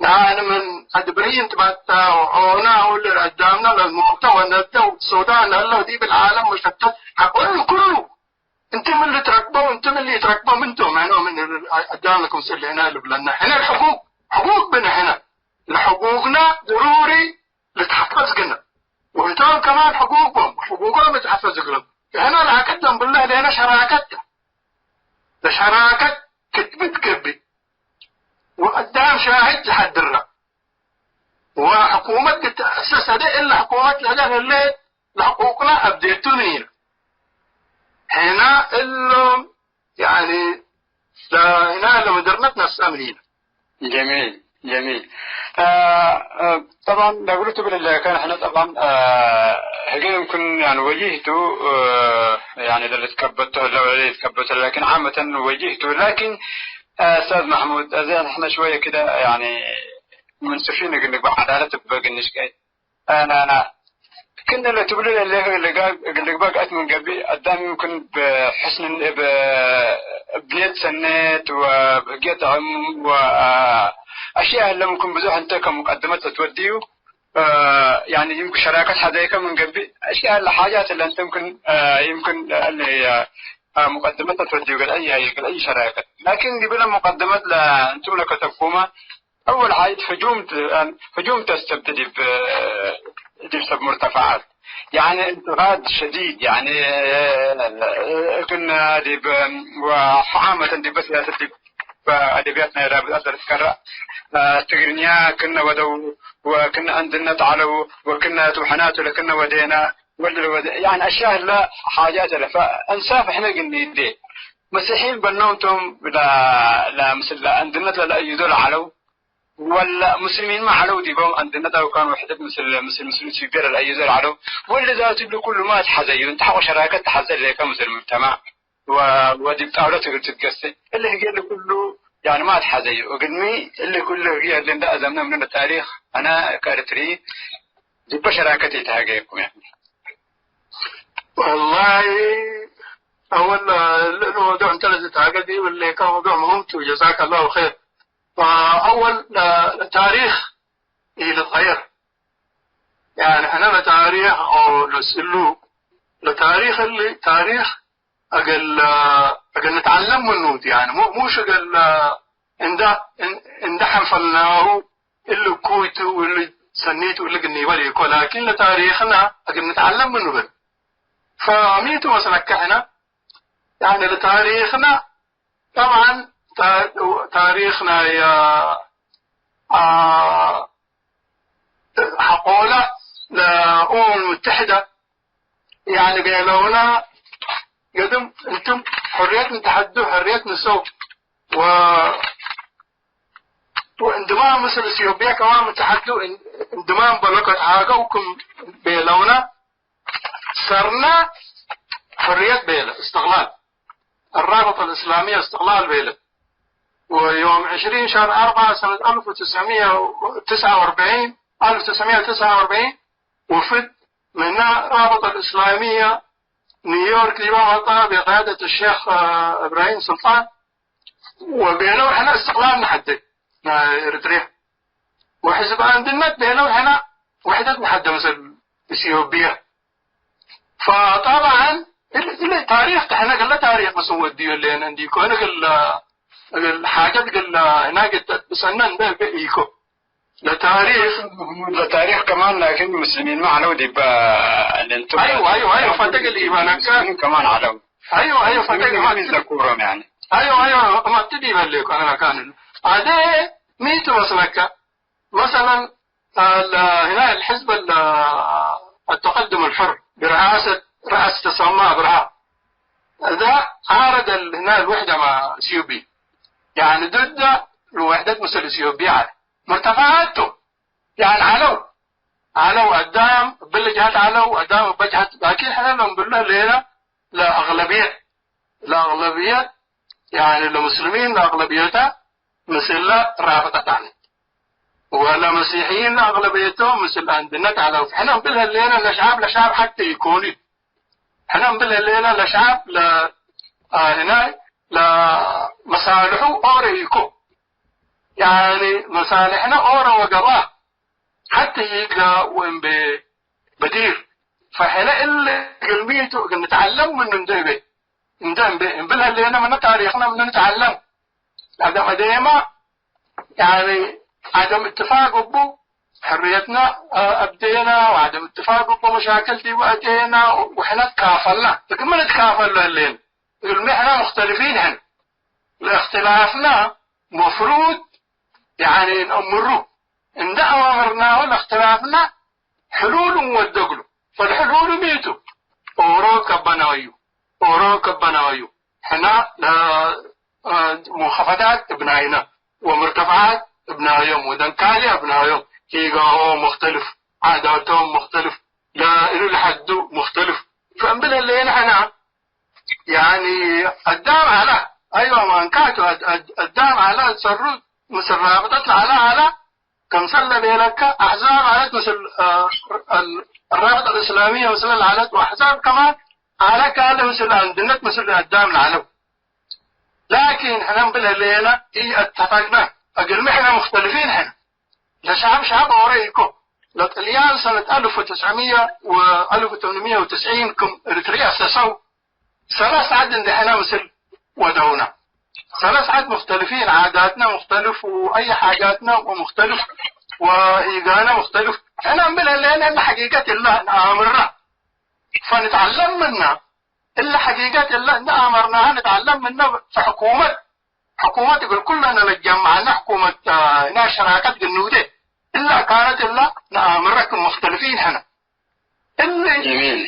ያኒ ምን አድብሪን ትባተ ወዖነ ወእሊ አዳምነ ለልሞተ ወነደ ወሱዳን ለህለው ዲብ ለዓለም መሸተት ሐቆ እሊ ኩሉ እንቱ ምን ልትረክበው፣ እንቱ ምን ልትረክበው ምን ቶም፣ ሕነ ምን አዳም ክምሰል ሕነ ልብለና፣ ሕነ ሕቁቅ፣ ሕቁቅ ብነ ሕነ፣ ለሕቁቅነ ድሩሪ ልትሐፈዝ ግነ፣ ወህቶም ከማን ሕቁቅ ቦም፣ ሕቁቆም ልትሐፈዝ እግሎም። ሕነ ለአቀደም ብለ ህሌነ ሸራከት ተ፣ ለሸራከት ክትብት ገብእ፣ ወአዳም ሻህድ ለሐድረ፣ ወሕኩመት ልትአሰስ ዐለ፣ እለ ሕኩመት ለዐለ ህሌት ለሕቁቅነ አብዴቱ ምን ኢነ። ሕነ እሎም፣ ያኒ፣ ለሕነ ለመደርነት ነስአ ምን ኢነ። ጀሚል፣ ጀሚል። አ፣ አ፣ ጠብዓን ለእግሉ ትብል እለ ከን ሕነ ጠብዓን፣ አ፣ ህጌ እምክን፣ ያኒ፣ ወጂህ ቱ፣ አ፣ ያኒ፣ ለልትከበቶ፣ ለልትከበቶ፣ ላኪን ዓመተን ወጂህ ቱ። ላኪን፣ አ፣ ኡስታዝ መሕሙድ፣ አዜ ንሕነ ሽወየ ክደ፣ ያኒ፣ ሙንስፊን እግል ንግበእ፣ ዐዳለት እበ እግል ንሽቄ፣ ክእነ ለትብሉ ለህሌከ እግል ልግባእ ገአት ምን ገብእ፣ አዳም ይምክን እብ ሕስን፣ እብ፣ እብ ንየት ሰኔት ወእብ ህግየት ጥዕም ወአሽያእ እለ ምክን ብዙሕ እንተ ከሙቀድመት ለትወድዩ፣ ያኒ ይምክን ሸራከት ሐዘይከ ምን ገብእ፣ አሽያእ እለ ሓጃት እለ እንተ ምክን፣ ይምክን እለ ሙቀድመት ለትወድዩ ገልአይ፣ ገልአይ ሸራከት። ላኪን ዲብለ ሙቀድመት ለእንቱም ለከተብኩመ፣ አወል ሓይት ህጁም ት-፣ ህጁም ተስተብድ ዲብ፣ ዲብ ሰብ ሙርተፈዓት። ያኒ እንትቃድ ሸዲድ፣ ያኒ እግልነ ዲብ ወዓመተን ዲብ ሲያሰት ዲብ አደብያት ናይ ራብጣት ለልትቀረእ ትግርኛ ክነ ወደው ወክነ አንድነት ዐለው ወክነ ቱ ሕናቱ ለክነ ወዴነ ወልድ ለወደ-፣ ያኒ አሽያእ እለ ሓጃት እለ ፈእንሳፍ እሕነ እግል ኒዴ መሲሕይን በኖም ቶም ለ-፣ ለምስል ለአንድነት ለለአይዶ ለዐለው፣ ወለ ሙስሊሚንመ ዐለው ዲቦም አንድነት አው ካን ውሕደት ምስል፣ ምስል፣ ምስል ኢትዮጵያ ለለአይዶ ለዐለው፣ ወለ ዛቱ እሊ ኩሉ ማ አትሐዘዩ፣ እንተ ሐቆ ሸራከት ተሐዘ ሌከ ምስል ሙጅተማዕ ወ-፣ ወዲብ ጣውለት እግል ትትገሴ፣ እሊ ህግየ እሊ ኩሉ ያኒ ማ አትሐዘዩ። እግልሚ እሊ ኩሉ ህግየ እሊ እንደ አዘምነ ምኑ ለታሪክ አነ ከኤርትሪ ዲበ ሸራከት ኢተሃገየኩም ያኒ። ወላሂ አወል ለእነ መውዱዕ እንተ ለትትሃገ ዲብ እሌከ መውዱዕ ሙሂም ቱ። ጀዛከ ላሁ ኸይር። ፈአወል ለ-፣ ለታሪክ ኢልትቀየር። ያኒ ሕነ ለታሪክ አው ለስእሉ ለታሪክ እሊ ታሪክ እግል፣ እግል ንትዐለም ምኑ ቲ። ያኒ ሙ-፣ ሙሽ እግል እንደ፣ እን-፣ እንደ ሐንፈልናሁ እሊ እኩይ ቱ፣ እሊ ሰኒ ቱ፣ እሊ ግኒበ ኢኮ፣ ላኪን ለታሪክና እግል ንትዐለም ምኑ እብል። ፈሚ ቱ መስለከ ሕነ፣ ያኒ ለታሪክና፣ ጠብዓን ታ-፣ ታሪክ ናይ፣ አ፣ ሐቆለ ለኡመም ሙተሐደ፣ ያኒ ቤለውነ፣ ገድም እንቱም ሕርየት ንትሐዱ፣ ሕርየት ንሰው ወ-፣ ወእንድማም ምስል ኢትዮጵያ ከማን ምትሐዱ እን-፣ እንድማም በሎ ከትሃገው ክም ቤለውነ፣ ሰርነ ሕርየት ቤለ፣ እስትቅላል፣ الرابطة الإسلامية استقلال ቤለ። ወዮም ዕሽሪን ሸህር አርበዕ ሰነት አልፍ ወትስዕምየ ወትስዓ ወአርበዒን፣ አልፍ ወትስዕምየ ወትስዓ ወአርበዒን፣ ወፍድ ምነ ራብጠ አልእስላምየ ኒውዮርክ ዲበ መጽአ፣ ብቅያደት ሸክ እብራሂም ስልጣን፣ ወቤለው፣ ሕነ እስትቅላል ነሐድግ ናይ ኤሪትርየ፣ ወሕዝብ አንድነት ቤለው፣ ሕነ ውሕደት ነሐደ ምስል ኢትዮጵየ። ፈጠብዐን፣ እሊ፣ እሊ ታሪክ ተሕነ፣ እለ ታሪክ በስ እንወድዩ ህሌነ እንዲ ኢኮን፣ እግል፣ እግል ሓጀት እግል ህናይ እት ተጥብሰነ እንዴ ኢኮ። ለታሪክ፣ ለታሪክ ከማን ላኪን ሙስሊሚን ማ ዐለው ዲበ፣ ለእንቱ አይወ፣ አይወ፣ አይወ፣ ፈደግ እሊ ኢባነከ። ሙስሊሚን ከማን ዐለው። አይወ፣ አይወ፣ ፈደግ ሙስሊሚን እማ ዘኩሮም ያኒ። አይወ፣ አይወ፣ እማ ትዲ በሌኮ አነ ካን። አዜ ሚ ቱ መስለከ? መሰለን፣ ال-፣ هنا الحزب ال-، التقدم الحر برئاسة رأس تسمى أبرهة، ده عارض ال-، هنا الوحدة مع إثيوبيا. يعني ضد الوحدة مثل إثيوبيا على مرتفعاته. يعني علو، علو قدام بالجهات، علو قدام بجهات، لكن احنا لو نقول له ليلة لأغلبية، ለአግለብየት፣ ያኒ ለሙስሊሚን ለአግለብየተ ምስለ ራብጠት ዐለት፣ ወለመሲሕይን ለአግለብየቶም ምስል አንድነት ዐለው። ሕነ እምብል ህሌነ ለሸዓብ ለሸዓብ ሐቴ ኢኮኒ። ሕነ እምብል ህሌነ ለሸዓብ ለ-፣ አህናይ ለመሳልሑ ኦሮ ኢኮ። ያኒ መሳልሕነ ኦሮ ወገብአ ሐቴ ኢጋ ወእምቤ በዲር። ፈሕነ እሊ እግል ሚ ቱ እግል ንትዐለም ምኑ እንዴ እቤ፣ እንዴ እምቤ እምብል ህሌነ ምነ ታሪክነ ምኑ ንትዐለም። ለአደም አዴመ፣ ያኒ፣ ዐደም እትፋቅ እቡ ሕርየትነ አብዴነ፣ ወዐደም እትፋቅ እቡ መሻክል ዲቡ አቴነ፣ ወሕነ ትካፈልና። እግል ምን እትካፈል ለህሌነ? እግል ሚ ሕነ ሙክተልፊን ሕነ። ለእክትላፍነ መፍሩድ፣ ያኒ፣ ነአምሩ። እንደ አዋመርናሁ ለእክትላፍነ ሕሉል እንወደግሉ። ፈልሕሉሉ ሚ ቱ? ኦሮ ከበናዩ፣ ኦሮ ከበናዩ። ሕና ለ-፣ አ፣ ሙንኸፈዳት እብ ናይነ ወምርተፍዓት እብ ናዮም ወደንካልያ እብ ናዮም። ሂጋሆም ሙክተልፍ፣ ዓዳቶም ሙክተልፍ፣ ለእሉ ለሐዱ ሙክተልፍ። ፈእምብል ህሌነ ሕና ያኒ አዳም ዐለ፣ አይወ፣ ማንካቱ አድ-፣ አድ-፣ አዳም ዐለ፣ ሰሩ ምስል ራብጠት ለዐለ ዐለ፣ ከምሰል ለቤለከ አሕዛብ ዐለት ምስል፣ አ፣ አል-፣ الرابطة الإسلامية ምስለ ለዐለት ወአሕዛብ ከማን ዐለ ካልእ ምስል አንድነት ምስል አዳም ለዐለው። ላኪን ሕነ እምብል ህሌነ ኢአተፈቅነ፣ እግልሚ ሕነ ሙክተልፊን ሕነ። ለሸዐብ ሸዐብ ኦሮ ኢኮ። ለጥልያን ሰነት አልፍ ወትስዕምየ ወአልፍ ወተምንምየ ወትስዒን ክም ኤሪትርየ አሰሰው፣ ሰለስ ዐድ እንዴ ሕነ ምስል ወደውነ። ሰለስ ዐድ ሙክተልፊን፣ ዓዳትነ ሙክተልፍ ወአይ ሓጃትነ ወሙክተልፍ ወሂጋነ ሙክተልፍ። ሕነ እምብል ህሌነ እለ ሐቂቀት እለ ነአምራ ፈንትዐለም ምነ። እለ ሐቂቀት እለ እንደ አመርናሀ ንትዐለም ምነ። ፈሕኩመት፣ ሕኩመት እግል ኩለነ ለጀመዐነ ሕኩመት፣ አ፣ ህና ሸራከት ግኑዴ እለ ካነት እለ ነአምረ ክም ሙክተልፊን ሕነ። እሊ ጀሚል።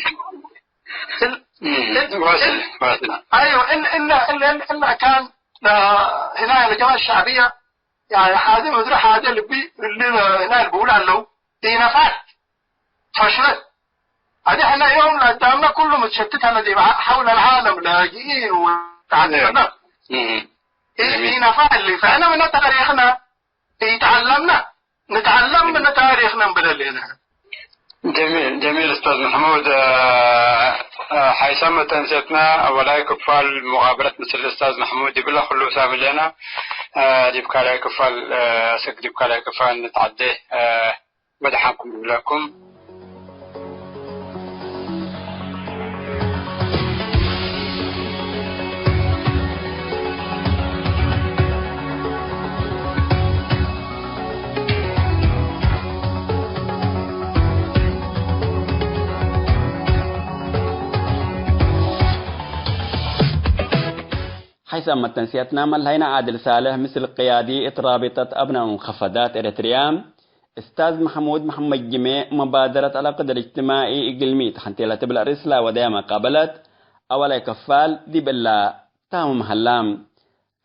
እል-፣ እም፣ እን-፣ ዋስል፣ እን-፣ ዋስል። አይወ፣ እን-፣ እነ፣ እነ፣ እነ፣ እነ አካን ለህናይ ለጀብሀት ሸዕብየ፣ ያኒ፣ ሐዜ ምድሪ ሐዜ ልቢ እሊ ህናይ ልብውል ዐለው፣ ኢነፋት፣ ፈሽለት። አዜ ሕነ ዮም ለአዳምነ ኩሉ ምትሸትት ዐለ ዲብ ሐውለ ለዓለም ላጅኢን ወተዓዘብነ። እም። ኢ-፣ ጀሚል። ኢነፋት እሊ፣ ፈሕነ ምነ ታሪክነ ኢተዐለምነ፣ ንትዐለም ምነ ታሪክነ እንብል ህሌነ። ጀሚል፣ ጀሚል ኡስታዝ መሕሙድ፣ አ፣ አ፣ ሓይሰ መተንሴትነ አወላይ ክፋል ሙቃብለት ምስል ኡስታዝ መሕሙድ ይብለ ክሉ ሳብ ህሌነ፣ አ፣ ዲብ ካልኣይ ክፋል፣ አ፣ አስክ ዲብ ካልኣይ ክፋል ንትዓዴ፣ አ፣ ወደሓንኩም ንብለኩም። ሓይሰ መተንስየትና መልሀይነ ዓድል ሳልሕ ምስል ቅያዲ እት ራቢጠት አብናእ ወንከፈዳት ኤረትርያ፣ እስታዝ መሕሙድ መሐመድ ጅሜ፣ መባደረት ዐላቀት እጅትማዒ እግልሚ ተሐንቴ ለትብል አርእስ ለአወደያ መቃበለት አወላይ ክፋል ዲብ እላ ታምም ሀላ።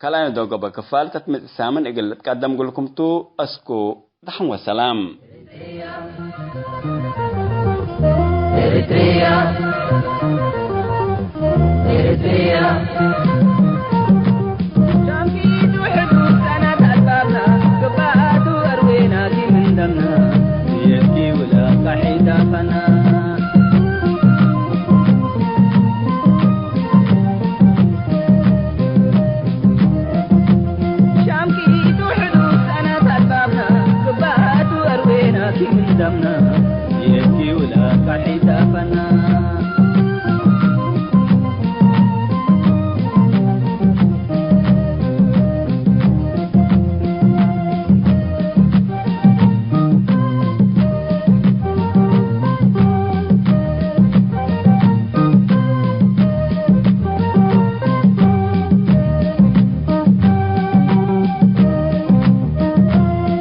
ካልኣይ ወዶገበ ክፋል ተትመጽእ ሳምን እግል ልትቀደም እግልኩም ቱ። አስኩ ደሐን ወሰላም። ኤሪትሪያ፣ ኤሪትሪያ። ሻምኪት ውሕዱ ሰነት አልባብና፣ ግባቱ አርዌናኪ ምን ደምና፣ የኪ ውላ ቀሒዳ ፈና። ሻምኪቱ ሕዱድ ሰነት አልባብና፣ ግባቱ አርዌናኪ ምን ደምና፣ የኪ ውላ ቀሒዳ ፈና።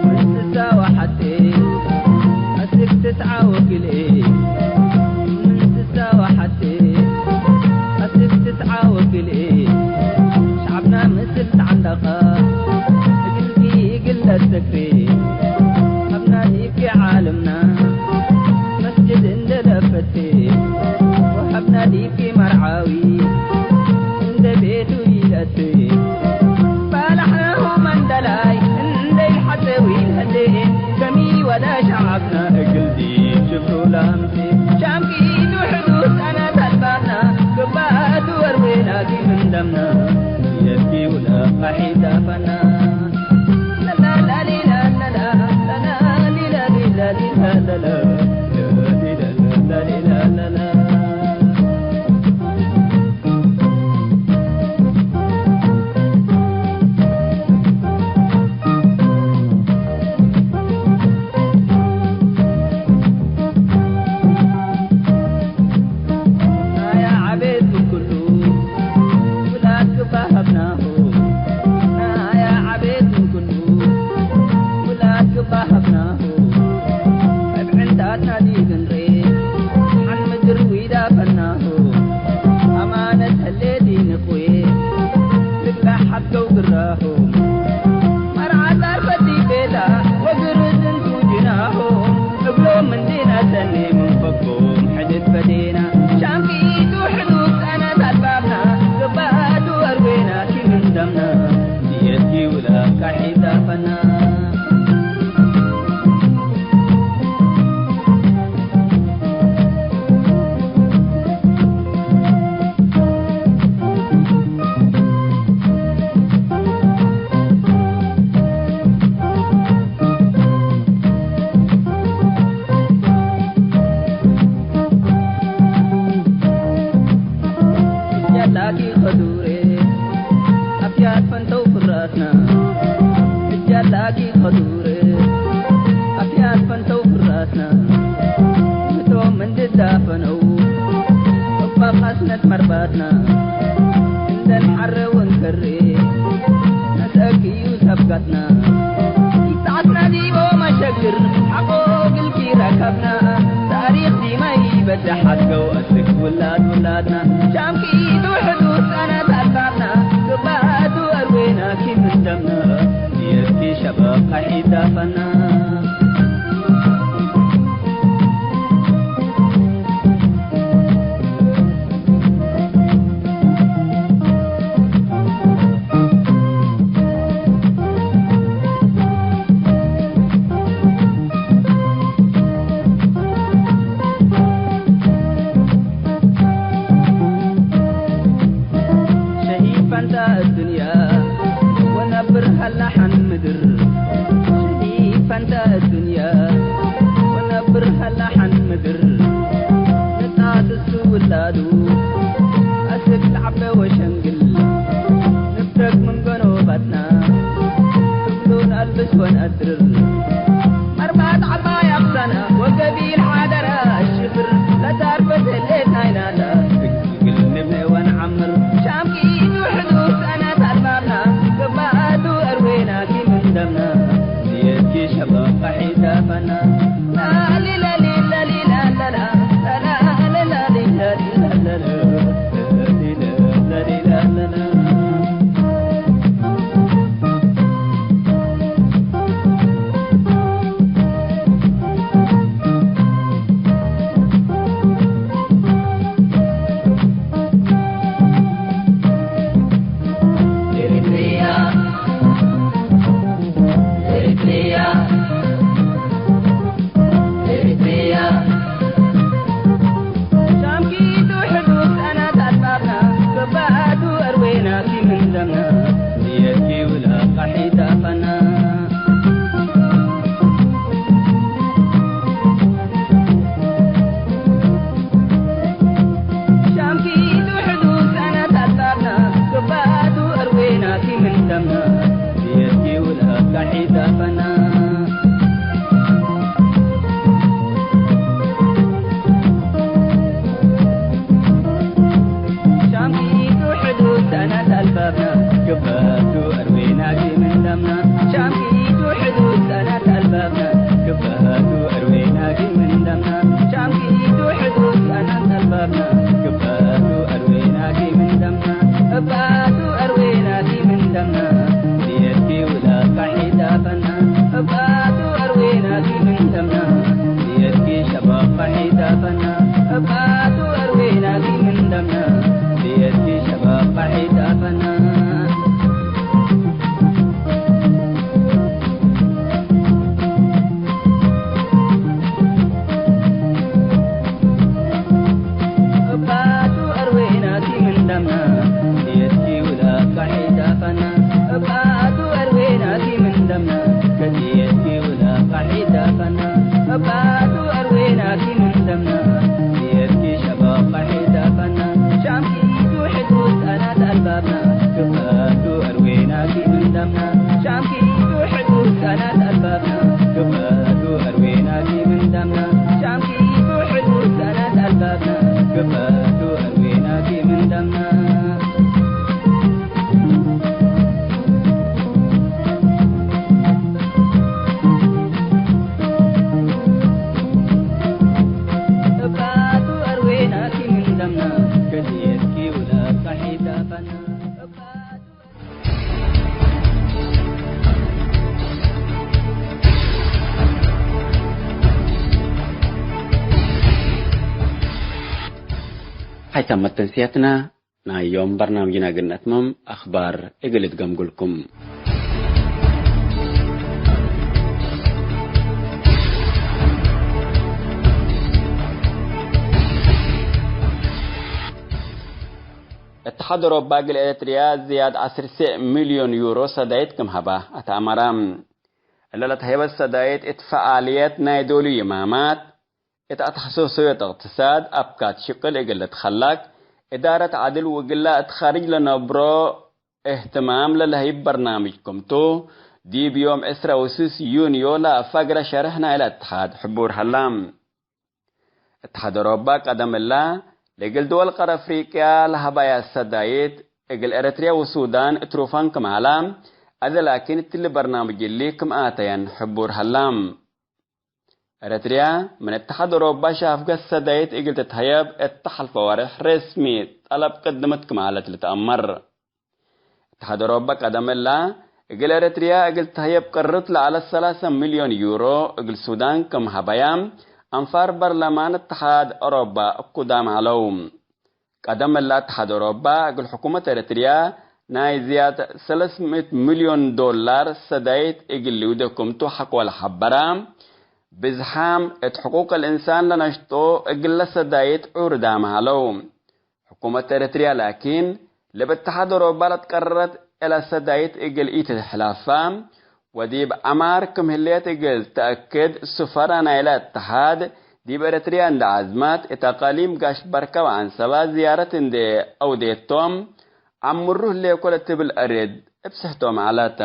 ምን ስሳ ወሐቴ አስክ ትስዓ ወክልኤ፣ ምን ስሳ ወሐቴ አስክ ትስዓ ወክልኤ፣ ሸዕብና ምስል ተዐንደቀ እግልኪ እግል ለትሰክሬ፣ ሀብና ዲብኪ ዓልምና መስጅድ እንደ ለፈቴ፣ ወሀብና ዲብኪ መርዓዊ እንደ ቤቱ ይለቴ። ባልሐሁ መንደላይ እንደ ይሐቴ ዊልሀዴ፣ ከሚ ወደ ሸዓብና እግል ዲብ ሽፍሩ ለአምሴ። ሻምኪቱ ሕዱድ ሰነት አልባብና፣ ግባቱ ወርዌናኪ ምን ደምና፣ የኪ ውላ ቀሒዳ ፈና። ናያ ዐቤት ምን ኩሉ ውላድ ግባ ሀብናሁ። ናያ ዐቤት ምን ኩሉ ውላድ ግባ ሀብናሁ። እብ ዕንዳትና ዲብ እንሬ ሐን ምድር ዊዳ ፈናሁ። አማነት ህሌት ኢንቅዌ ልግላሕ ሐድገው ግራሁ። መርዓት አርፈት ዲብ ቤታ ወግርዝ እንቱ ጅናሁ። እግሎም እንዴ ነሰኔ ምን ፈኮም ሕድት ፈዴና። ሻምኪቱ ሕዱድ ሰነት አልባብና፣ ግባቱ አርዌናኪ ምን ደምና፣ የኪ ውላ ቀሒዳ ፈና። እጃላኪ ከዱሬ አፍያት ፈንተው ፍራትና፣ እጃላኪ ከዱሬ አፍያት ፈንተው ፍራትና፣ ምቶም እንድዳፈነው እባ ቃስነት መርባትና፣ እንደን ሐረ ወንከሬ ነስአክዩ ሰብጋትና፣ ኢጣትና ዲቦ መሸግር ሐቆ ግልኪ ረከብና፣ ታሪክ ዲማ ይበ ደሓት ገው አስክ ውላድ ውላድና፣ ሻምኪቱ ሕዱስ አናት አልባብና፣ ግባቱ አርዌና ኪምን ደምና፣ የስኪ ሸባብ ቀሒት ዳፈና። ሸሂድ ፈንታ እድንያ ወነብር ሀላ ሐን ምድር። ሸሂድ ፈንታ እድንያ ወነብር ሀላ ሐን ምድር። ንጣት እሱ ውላዱ አስክ ለዐበ ወሸንግል። ንብረክ ምን ገኖበትና እግሉን አልብስ ወነድርር። መርባት ዐባይ አብሰነ ወገቢል ሓደረ ሽፍር። ለታርበት ህሌት ናይናተ እግል ንብነ ወንዓምር። ሻምኪቱ ሕዱስ አናት አልባብና፣ ግባቱ አርዌና ኪምን ደምና፣ ዝየድኪ ሸባብ ቀሒት ዳፈና። ኤሪትርያ፣ ኤሪትርያ። ሻምኪቱ ሕዱስ አናት አልባብና፣ ገባቱ አርዌና ኪምን ደምና፣ ዝየድኪ ውላ ቀሒት ዳፈና። ሻምኪቱ ሕዱስ አናት አልባብና፣ ገባቱ አርዌና ኪምን ደምና፣ ዝየድኪ ውላ ቀሒት ዳፈና። ሻምኪቱ ሕዱስ አናት አልባብና፣ ግባቱ አርዌና ኪምን ደምና። ሻምኪቱ ሕዱስ አናት አልባብና፣ ግባቱ አርዌና ኪምን ደምና። ሻምኪቱ ሕዱስ አናት አልባብና፣ ግባቱ አርዌና ኪምን ደምና። እባቱ አርዌና ኪምን ደምና፣ ዝየድኪ ውላ ቀሒት ዳፈና። እባቱ አርዌና ኪምን ደምና፣ ዝየድኪ ሸባብ ቀሒት ዳፈና። እባቱ አርዌና ኪምን ደምና፣ ዝየድኪ ሸባብ ቀሒት ዳፈና። እባቱ አርዌና ኪምን ደምና፣ ዝየድኪ ውላ ቀሒት ዳፈና። እባቱ አርዌና ኪምን ደምና፣ ከዝየድኪ ውላ ቀሒት ዳፈና። እባቱ አርዌና ኪምን ደምና፣ ዝየድኪ ሸባብ ቀሒት ዳፈና። ሻምኪቱ ሕዱስ አናት አልባብና፣ ግባቱ አርዌና ኪምን ደምና። ሻምኪቱ ሕዱስ አናት አልባብና፣ ግባቱ አርዌና ኪምን ደምና። ሻምኪቱ ሕዱስ አናት አልባብና፣ ግባቱ አርዌና ኪምን ደምና። እባቱ አርዌና ኪምን ደምና፣ ከዝየድኪ ውላ ቀሒት ዳፈና። እባቱ ሐይታም መተንስያትና ናይ ዮም በርናምጅና እግል ነአትምም፣ አኽባር እግል እትገምጉልኩም። እትሓድ አውሮፓ እግል ኤረትርያ ዝያድ ዐስር ሚልዮን ዩሮ ሰዳይት ክም ሀባ አትአመረ። እለ ለትሀይበ ሰዳይት እት ፈዓልየት ናይ ዶሉ ይማማት፣ እት አትሐሰሰዮት እቅትሳድ አብካት ሽቅል እግል ልትከለቅ፣ እዳረት ዐድል ወእግላ እት ካርጅ ለነብሮ እህትማም ለለሀይብ በርናምጅ ክምቱ፣ ዲብ ዮም ዕስረ ወስስ ዩንዮ ለአፈግረ ሸርሕ ናይለ እትሓድ ሕቡር ሀላ። እትሓድ አውሮፓ ቀደም እላ፣ ለእግል ድወል ቀር አፍሪቅያ ለሀባያ ሰዳይት፣ እግል ኤረትርያ ወሱዳን እትሩፋን ክም ዐላ፣ አዜ ላኪን እትሊ በርናምጅ እሊ ክም አተየን ሕቡር ሀላ። ኤረትርያ ምን እትሓድ ኦሮባ ሻፍገት ሰዳይት እግል ትትሀየብ እተ ሐልፈ ወሬሕ ሬስሚ ጠለብ ቅድምት ክም ዐለት ልትአመር። እትሓድ ኦሮባ ቀደም እላ እግል ኤረትርያ እግል ትትሀየብ ቅርት ለዐለት ሰላሰ ሚልዮን ዩሮ እግል ሱዳን ክም ሀበያ አንፋር በርለማን እትሓድ ኦሮባ እኩዳም ዐለው። ቀደም እላ እትሓድ ኦሮባ እግል ሕኩመት ኤረትርያ ናይ ዝያድ ሰለስ ምእት ሚልዮን ዶላር ሰዳይት እግል ሊውዴ ክምቱ ሐቆ ለሐበራ፣ ብዝሓም እት ሕቁቅ ልእንሳን ለነሽጦ እግለ ሰዳይት ዑርዳም ሀለው። ሕኩመት ኤረትርያ ላኪን፣ ለእብ እትሓድ ኦሮባ ለትቀረረት እለ ሰዳይት እግል ኢትትሕላፋ፣ ወዲብ ዐማር ክም ህሌት እግል ተአክድ፣ ሱፈራ ናይለ እትሓድ ዲብ ኤረትርያ እንዴ ዐዝመት፣ እት አቃሊም ጋሽ በርከ ወዐንሰባ ዝያረት እንዴ አውዴቶም፣ አምሩ ህሌኮ ለትብል አሬድ እብ ስሕቶም ዐለት።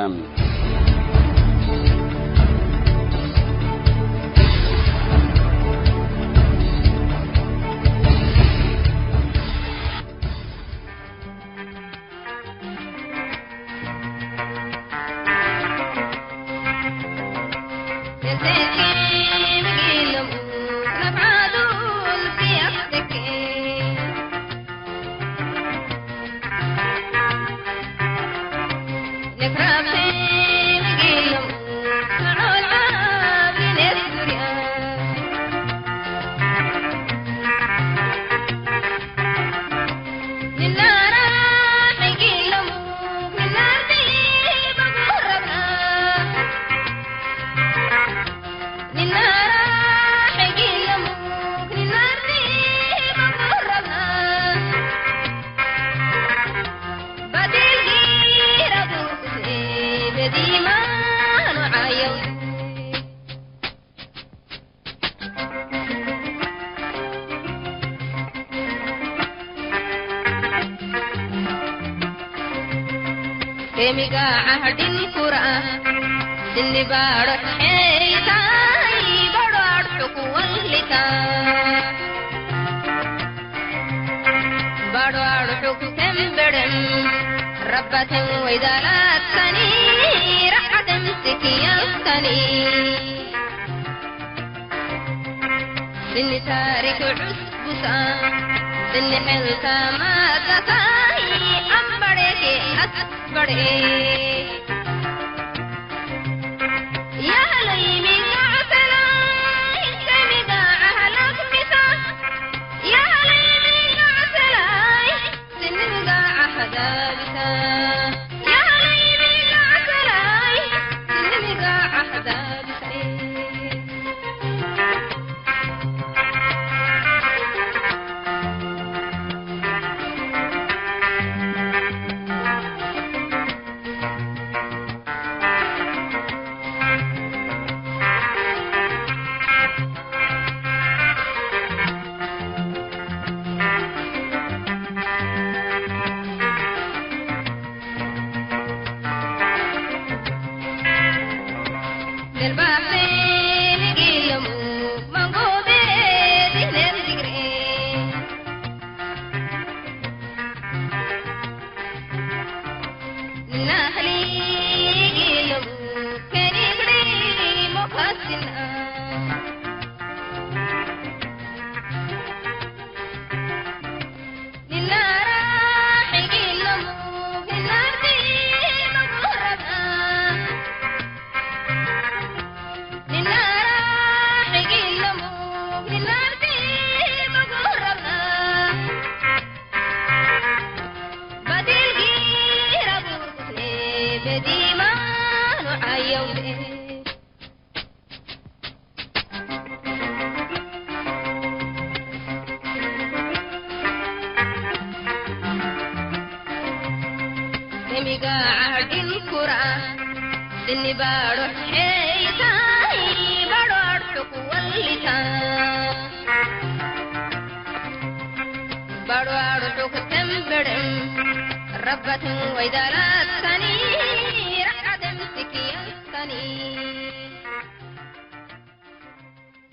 ኬሚጋ ዐህድን ኩርአ፣ ስኒ ባሮ ሔይታይ፣ ባሮ አርሑቅ ወሊታ። ባሮ አርሑቅ ተንበረም፣ ረባትን ወይዳላተኒ፣ ረዓትን ትክያተኒ። ስኒ ታሪክ ዑስቡሳ፣ ስኒ ሕልካ ማዛታይ፣ አምበሬቴ አትበሬ። ያህለይ ሚጋ ዐሰላይ፣ ሰሚጋ አህላክ ሚሳ። ያህለይ ሚጋ ዐሰላይ፣ ስኒ ሚጋ አሕዳቢሳ። ያህለይ ሚጋ ዐሰላይ፣ ስኒ ሚጋ አሕዳቢሳ።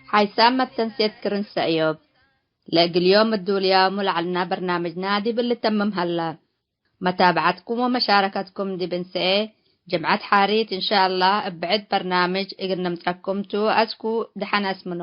ሓይሳም መተንሴት ክርን ሰእዮብ። ለእግል ዮም እዱልያሙ ለዐልና በርናምጅና ዲብ ልተምም ሀላ። መታብዐትኩም ወመሻረከትኩም ዲብ እንሰኤ ጅምዐት ሓሪት እንሻአላህ እብ ብዕድ በርናምጅ እግል ነምጸኩም ቱ። አስኩ ደሐን አስምኖ።